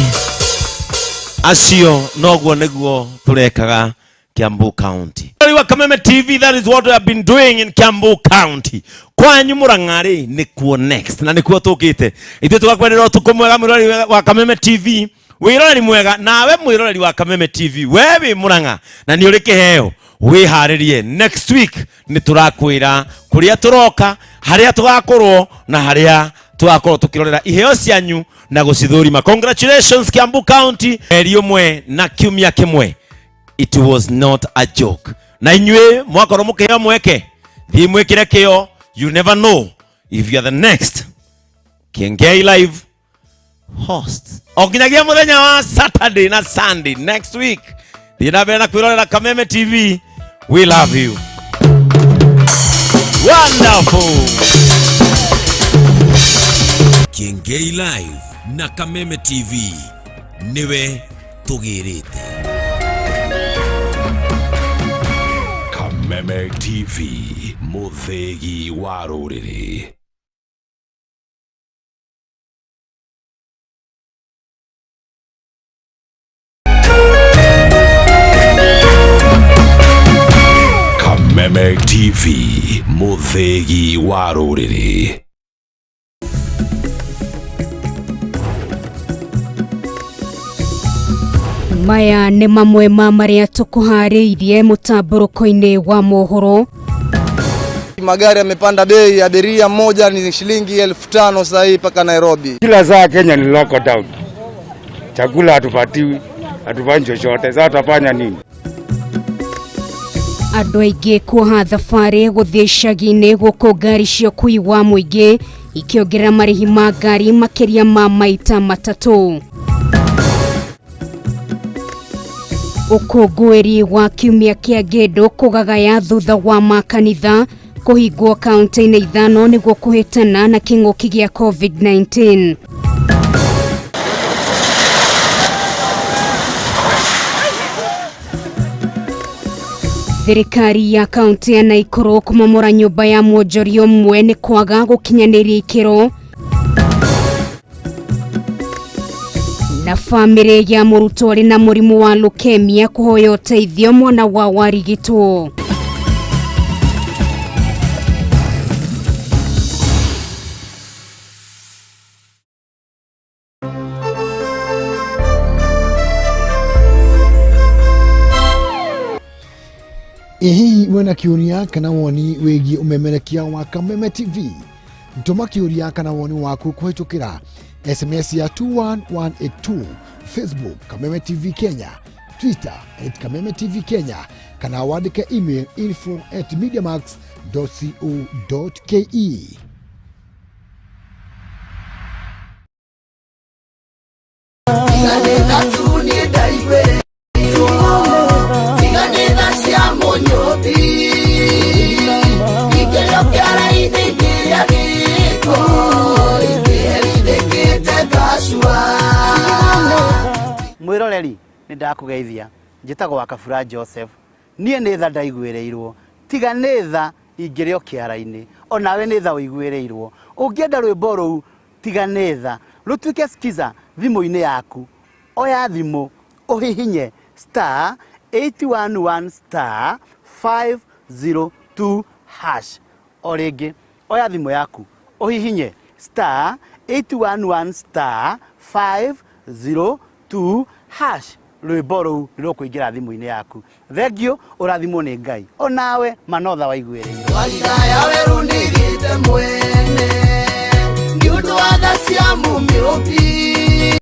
Acio noguo nĩguo tũrekaga Kiambu County. Mũrori wa Kameme TV, that is what we have been doing in Kiambu County. Kwanyu Murang'a rĩ nĩkuo next na nĩkuo tũkĩte. Ithuĩ tũgakwendera ũtukũ mwega mũrori wa Kameme TV. Wĩroreri mwega nawe mwĩroreri wa Kameme TV, we wĩ Murang'a na nĩ ũrĩ kĩheo wĩharĩrie. Next week nĩ tũrakwĩra kũrĩa tũroka, harĩa tũgakorwo na harĩa tũgakorwo tũkĩrorera iheo cianyu na gũcithũrima. Congratulations Kiambu County, mweri ũmwe na kiumia kĩmwe. It was not a joke. Na inyuĩ mwakorwo mũkĩheo mweke, thiĩ mwĩkĩre kĩo. You never know if you are the next Kiengei Live host. O nginyagia mũthenya wa Saturday na Sunday next week. Thiĩ na mbere na kwĩrorera Kameme TV. We love you. Wonderful. Kiengei Live na Kameme TV niwe tũgĩrĩte. Kameme TV, mũthĩgi wa rũrĩrĩ. Kameme TV, mũthĩgi wa rũrĩrĩ. Maya nĩ mamwe ma marĩa tũkũharĩirie mũtambũrũko-inĩ wa mohoro. Magari yamepanda bei, abiria mmoja ni shilingi 5,000 sasa hii mpaka Nairobi. Kila saa Kenya ni lockdown. Chakula hatupatiwi, hatufanyi chochote. Sasa tutafanya nini? Andũ aingĩ kuoha thabarĩ gũthiĩ icagi-inĩ gũkũ ngari cia ũkui wa mũingĩ ikĩongerera marĩhi ma ngari makĩria ma maita matatũ. Ũkũngũĩri wa kiumia kĩa ngĩndũ kũgagaya thutha wa makanitha kũhingwo kaunti-inĩ 5 nĩguo kũhĩtana na kĩng'ũki gĩa COVID-19. Thirikari ya kaunti ya Naikuru kũmomora nyũmba ya mwonjoria ũmwe nĩ kwaga gũkinyanĩria ikĩro. Na bamĩrĩ ya mũrutwo ũrĩ na mũrimũ wa leukemia kũhoya ũteithio mwana wa warigitwo. Ĩ hihi wĩna kĩũria kana woni wĩgiĩ ũmemerekia wa Kameme TV? Tũma kĩũria kana woni waku kũhĩtũkĩra SMS ya 21182, Facebook Kameme TV Kenya, Twitter at Kameme TV Kenya, kana wandĩke email info@mediamax.co.ke. Mwiroreri nĩ ndakũgeithia, njĩtagwo wa Kabura Joseph. Niĩ nĩ tha ndaiguĩrĩirwo, tiga nĩ tha ingĩrĩ o kĩara-inĩ, onawe nĩ tha ũiguĩrĩirwo. Ũngĩenda rwĩmbo rũu tiga nĩ tha rũtuĩke skiza thimũ-inĩ yaku, oya thimũ ũhihinye star 811 star 502 hash. O rĩngĩ oya thimũ yaku ũhihinye star 811 star 502 hash. Rwĩmbo rũu nĩ rũkũingĩra thimũ-inĩ yaku. Thengiũ, ũrathimwo nĩ Ngai, onawe manotha waiguĩrĩirwo. Warigaya werũ nĩgĩte mwene nĩ ũndũ wa tha cia mũmĩũmbi.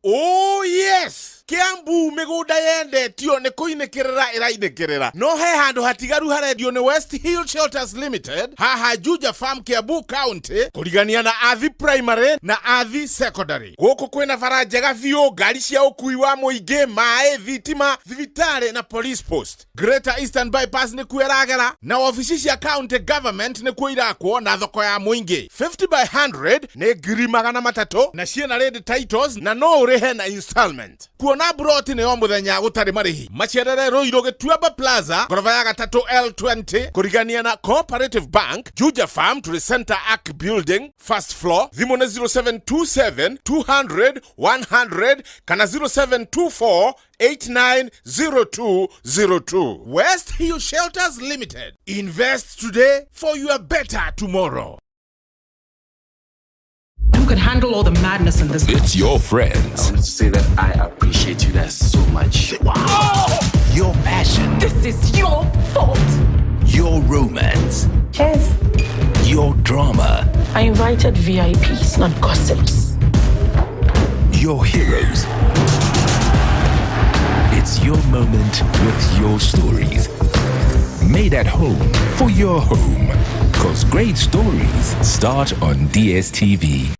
Oh yes! Kiambu Kiambu mĩgũnda yendetio nĩ kũinĩkĩrĩra ĩrainĩkĩrĩra, no he handũ hatigaru harendio nĩ West Hill Shelters Limited haha Juja Farm, Kiambu County, kũrigania na Athi Primary na Athi Secondary. Gũkũ kwĩna bara njega biũ, ngari cia ũkui wa mũingĩ, maĩ, thitima, thibitarĩ na police post. Greater Eastern Bypass nĩkuo ĩragera, na wabici cia county government nĩkuo irakwo, na thoko ya mũingĩ. 50 by 100 nĩ 300,000 na ciĩna ready titles na no ũrĩhe na installment. Kuona broti nĩ o mũthenya gũtarĩ marĩhi. Macerere Ruiru Gĩtuamba Plaza, ngoroba ya gatatũ L20, kũrigania na Cooperative Bank, Juja Farm to the Center Arc Building, first floor. Thimũ nĩ 0727 200 100 kana 0724 890202. West Hill Shelters Limited. Invest today for your better tomorrow. Who can handle all the madness in this? It's your friends. I wanted to say that I appreciate you guys so much. Your passion. This is your fault. Your romance. Cheers. Your drama. I invited VIPs, not gossips. Your heroes. It's your moment with your stories. Made at home for your home. Because great stories start on DSTV.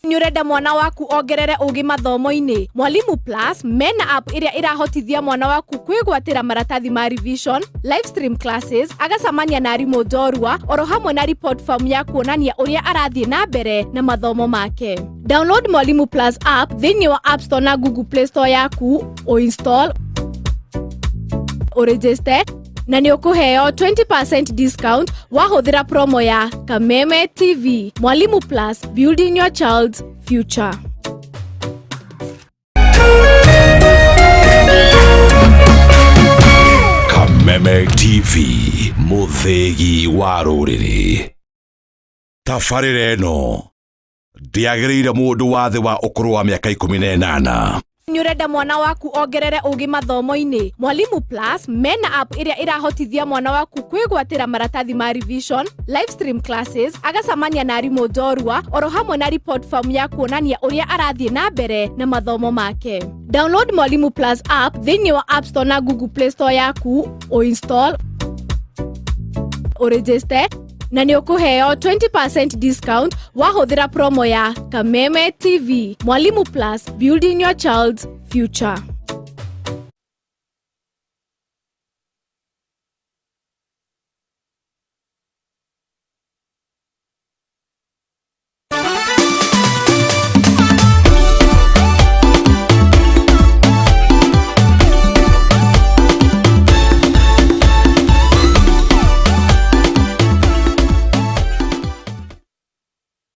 Nĩ ũrenda mwana waku ongerere ũgĩ mathomo-inĩ? Mwalimu Plus mena app ĩrĩa ĩrahotithia mwana waku kwĩgwatĩra maratathi ma revision, live stream classes, agacamania na arimũ njorua, oro hamwe na report form ya kuonania ũrĩa arathiĩ na mbere na mathomo make. Download Mwalimu Plus app thĩinĩ wa App Store na Google Play Store yaku, ũinstall, ũregister na nĩ ũkũheo 20% discount wahũthĩra promo ya Kameme TV. Mwalimu Plus, building your child's future. Kameme TV, mũthĩgi wa rũrĩrĩ. Tabarĩra ĩno ndĩagĩrĩire mũndũ wa thĩ wa ũkũrũ wa mĩaka 18. Nĩ ũrenda mwana waku ongerere ũgĩ mathomo-inĩ? Mwalimu Plus mena app ĩrĩa ĩrahotithia mwana waku kwĩgwatĩra maratathi ma revision, live stream classes, agacamania na arimũ njorua, oro hamwe na report form ya kuonania ũrĩa arathiĩ na mbere na mathomo make. Download Mwalimu Plus app thĩinĩ wa App Store na Google Play Store yaku, ũinstall, ũregister na nĩ ũkũheo 20% discount wahũthĩra promo ya Kameme TV. Mwalimu Plus, building your child's future.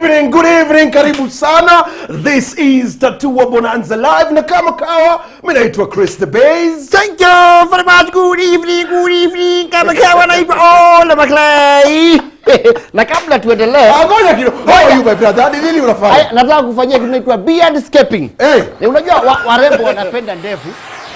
Evening, good evening, karibu sana. This is Tatua Bonanza Live na kama kawa, mimi naitwa Chris the Bays. Thank you very much. Good evening, good evening. Kama kawa naitwa Ola Maclay. Na kabla tuendelee, Ngoja kidogo. How are you, my brother? Ni nini unafanya? Aya, nataka kufanyia kitu inaitwa beard scaping. Hey. Unajua warembo wanapenda ndevu.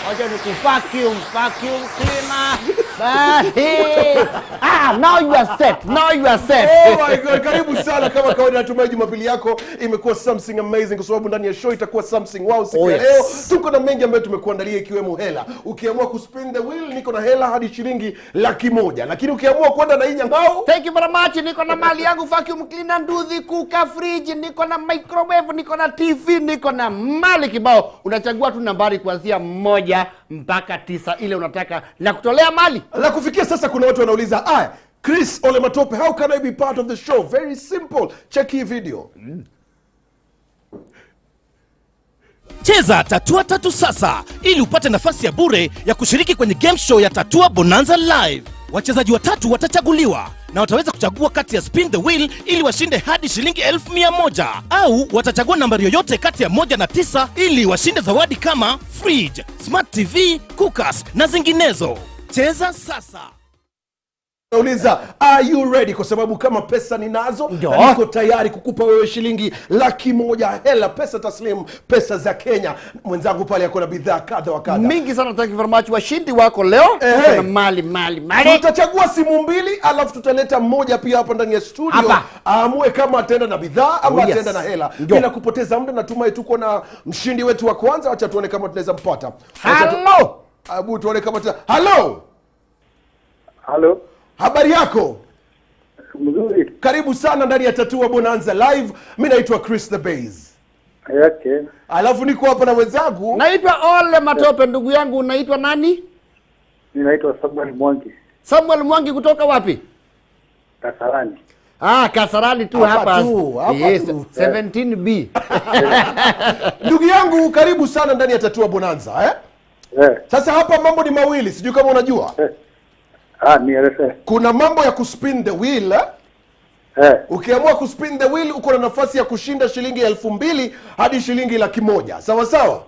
Wacha ni vacuum, vacuum cleaner. Basi. Ah, now you are set. Now you are set. Oh my God, karibu sana. Kama kawaida, natumai Jumapili yako imekuwa something amazing kwa sababu ndani ya show itakuwa something wow siku ya leo. Tuko na mengi ambayo tumekuandalia ikiwemo hela. Ukiamua kuspin the wheel, niko na hela hadi shilingi 100,000. Lakini ukiamua kwenda na hii nyang'au, Thank you very much. Niko na mali yangu, vacuum cleaner, nduthi, cooker, fridge, niko na microwave, niko na TV, niko na mali kibao. Unachagua tu nambari kuanzia 1 mpaka 9 ile unataka na kutolea mali. La kufikia sasa kuna watu wanauliza, "Ah, Chris Ole Matope, how can I be part of the show?" Very simple. Check hii video. Cheza Tatua Tatu sasa ili upate nafasi ya bure ya kushiriki kwenye game show ya Tatua Bonanza Live. Wachezaji watatu watachaguliwa na wataweza kuchagua kati ya spin the wheel ili washinde hadi shilingi 100,000, au watachagua nambari yoyote kati ya 1 na 9 ili washinde zawadi kama fridge, smart TV, cookers na zinginezo. Cheza sasa. Nauliza, are you ready? Kwa sababu kama pesa ninazo na niko tayari kukupa wewe shilingi 100,000 hela, pesa taslim, pesa za Kenya. Mwenzangu pale ako na bidhaa kadha wa kadha mingi sana. Thank you very much. Washindi wako leo kuna mali mali mali. Tutachagua simu mbili, alafu tutaleta mmoja pia hapa ndani ya studio aamue kama ataenda na bidhaa ama ataenda na hela. Bila kupoteza muda, natumai tuko na mshindi wetu wa kwanza. Acha tuone kama tunaweza mpata. Hello. Abu, tuone kama Hello. Hello. Habari yako? Mzuri. Karibu sana ndani ya Tatua Bonanza Live. Mimi naitwa Chris the Base. Okay. Alafu niko hapa na wenzangu. Naitwa Ole Matope. Ndugu yangu unaitwa nani? Ninaitwa Samuel Mwangi. Samuel Mwangi kutoka wapi? Kasarani. Ah, Kasarani tu hapa. Yes, 17B. Ndugu yangu karibu sana ndani ya Tatua Bonanza, eh? Sasa hapa mambo ni mawili, sijui kama unajua. Nieleze. Kuna mambo ya kuspin the wheel. Ukiamua kuspin the wheel uko na nafasi ya kushinda shilingi 2,000 hadi shilingi 100,000. Sawa sawa?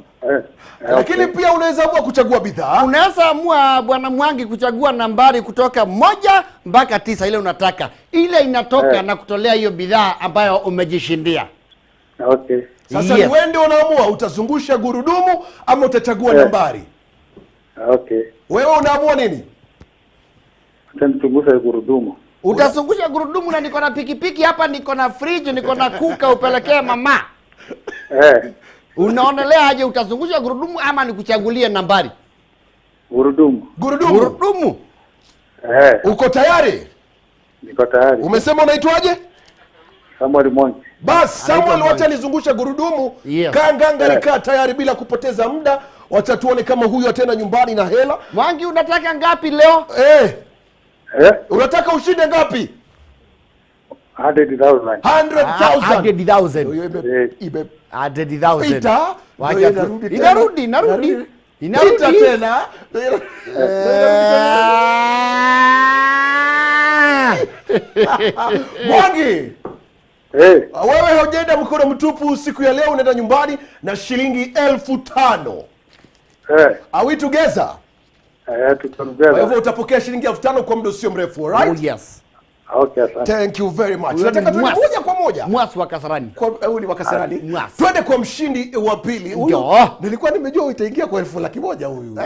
Lakini pia unaweza amua kuchagua bidhaa. Unaweza amua Bwana Mwangi kuchagua nambari kutoka 1 mpaka 9 ile unataka. Ile inatoka na kutolea hiyo bidhaa ambayo umejishindia. Okay. Sasa yes, wewe ndio unaamua utazungusha gurudumu ama utachagua nambari. Okay. Wewe unaamua nini? Nitazungusha gurudumu. Utazungusha gurudumu na niko na pikipiki hapa, niko na fridge, niko na kuka upelekea mama. Unaonelea aje, utazungusha gurudumu ama nikuchagulie nambari? Gurudumu. Gurudumu. Gurudumu. Uko tayari? Niko tayari. Umesema unaitwaje? Samuel Mwangi. Bas, Samuel, wacha nizungusha gurudumu. Yes. Kaa ngangari, kaa tayari bila kupoteza muda. Wacha tuone kama huyu atenda nyumbani na hela. Mwangi, unataka ngapi leo? Unataka ushinde ngapi? 100,000. 100,000. 100,000. 100,000. Pita. Inarudi, inarudi. Inarudi Pita tena. Mwangi. Wewe haujaenda mkono mtupu siku ya leo, unaenda nyumbani na shilingi 5,000. Are we together? Kwa hivyo utapokea shilingi 5,000 kwa muda usio mrefu, all right? Oh, yes. Okay, asante. Thank you very much. Nataka tuende moja kwa moja. Mwasi wa Kasarani. Kwa huyu ni wa Kasarani. Twende kwa mshindi wa pili. Huyu nilikuwa nimejua utaingia kwa 100,000 huyu.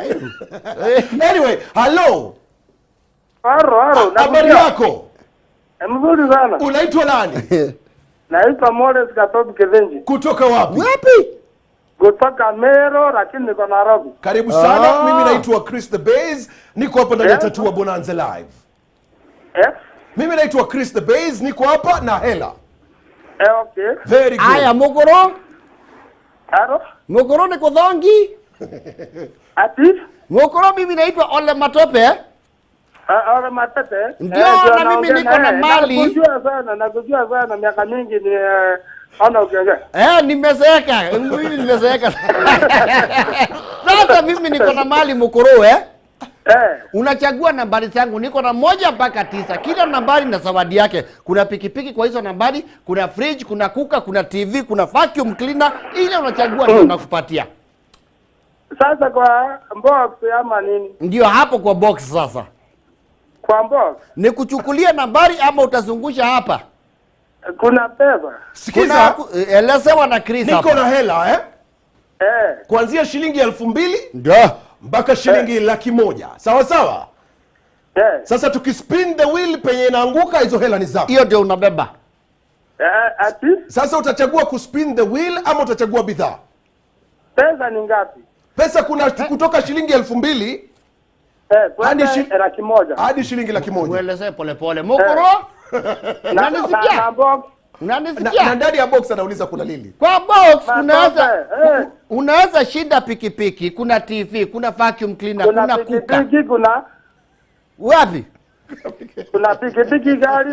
Anyway, hello. Haro, habari yako? Mzuri sana. Unaitwa nani? Naitwa Morris Katobu Kevenji. Kutoka wapi? Wapi? Kutoka Meru, lakini niko Nairobi. Karibu sana. Mimi naitwa Chris the Base, niko hapa ndani ya Tatua Bonanza Live. Mimi naitwa Chris the Base, niko hapa na hela. Okay. Very good. Aya, Mugoro. Haro. Mugoro niko dhongi. Ati? Mugoro, mimi naitwa Ole Matope. Ole Matope. Ndio, na mimi niko na mali. Nakujua sana, nakujua sana miaka mingi ni ana ukiongea. Nimezeeka. Mimi nimezeeka. Sasa mimi niko na mali Mukuru, eh? Unachagua nambari zangu, niko na 1 mpaka 9. Kila nambari na zawadi yake. Kuna pikipiki kwa hizo nambari, kuna fridge, kuna kuka, kuna TV, kuna vacuum cleaner. Ile unachagua ndio nakupatia. Sasa kwa box ama nini? Ndio hapo kwa box sasa. Kwa box. Nikuchukulia nambari ama utazungusha hapa? Kuna pesa. Sikiza, elezewa na Chris hapa. Niko na hela, eh? Kuanzia shilingi 2,000 ndio mpaka shilingi 100,000. Sawa sawa? Sasa tukispin the wheel penye inaanguka hizo hela ni zako. Hiyo ndio unabeba. Ati? Sasa utachagua kuspin the wheel ama utachagua bidhaa? Pesa ni ngapi? Pesa kuna kutoka shilingi 2,000 hadi 100,000. Hadi shilingi 100,000. Muelezee pole pole. Mukoro? Unanisikia? Unanisikia? Na ndani ya box anauliza kuna lili. Kwa box unaweza unaweza shinda pikipiki, kuna TV, kuna vacuum cleaner, kuna kuka. Pikipiki, kuna wapi? Kuna pikipiki, gari.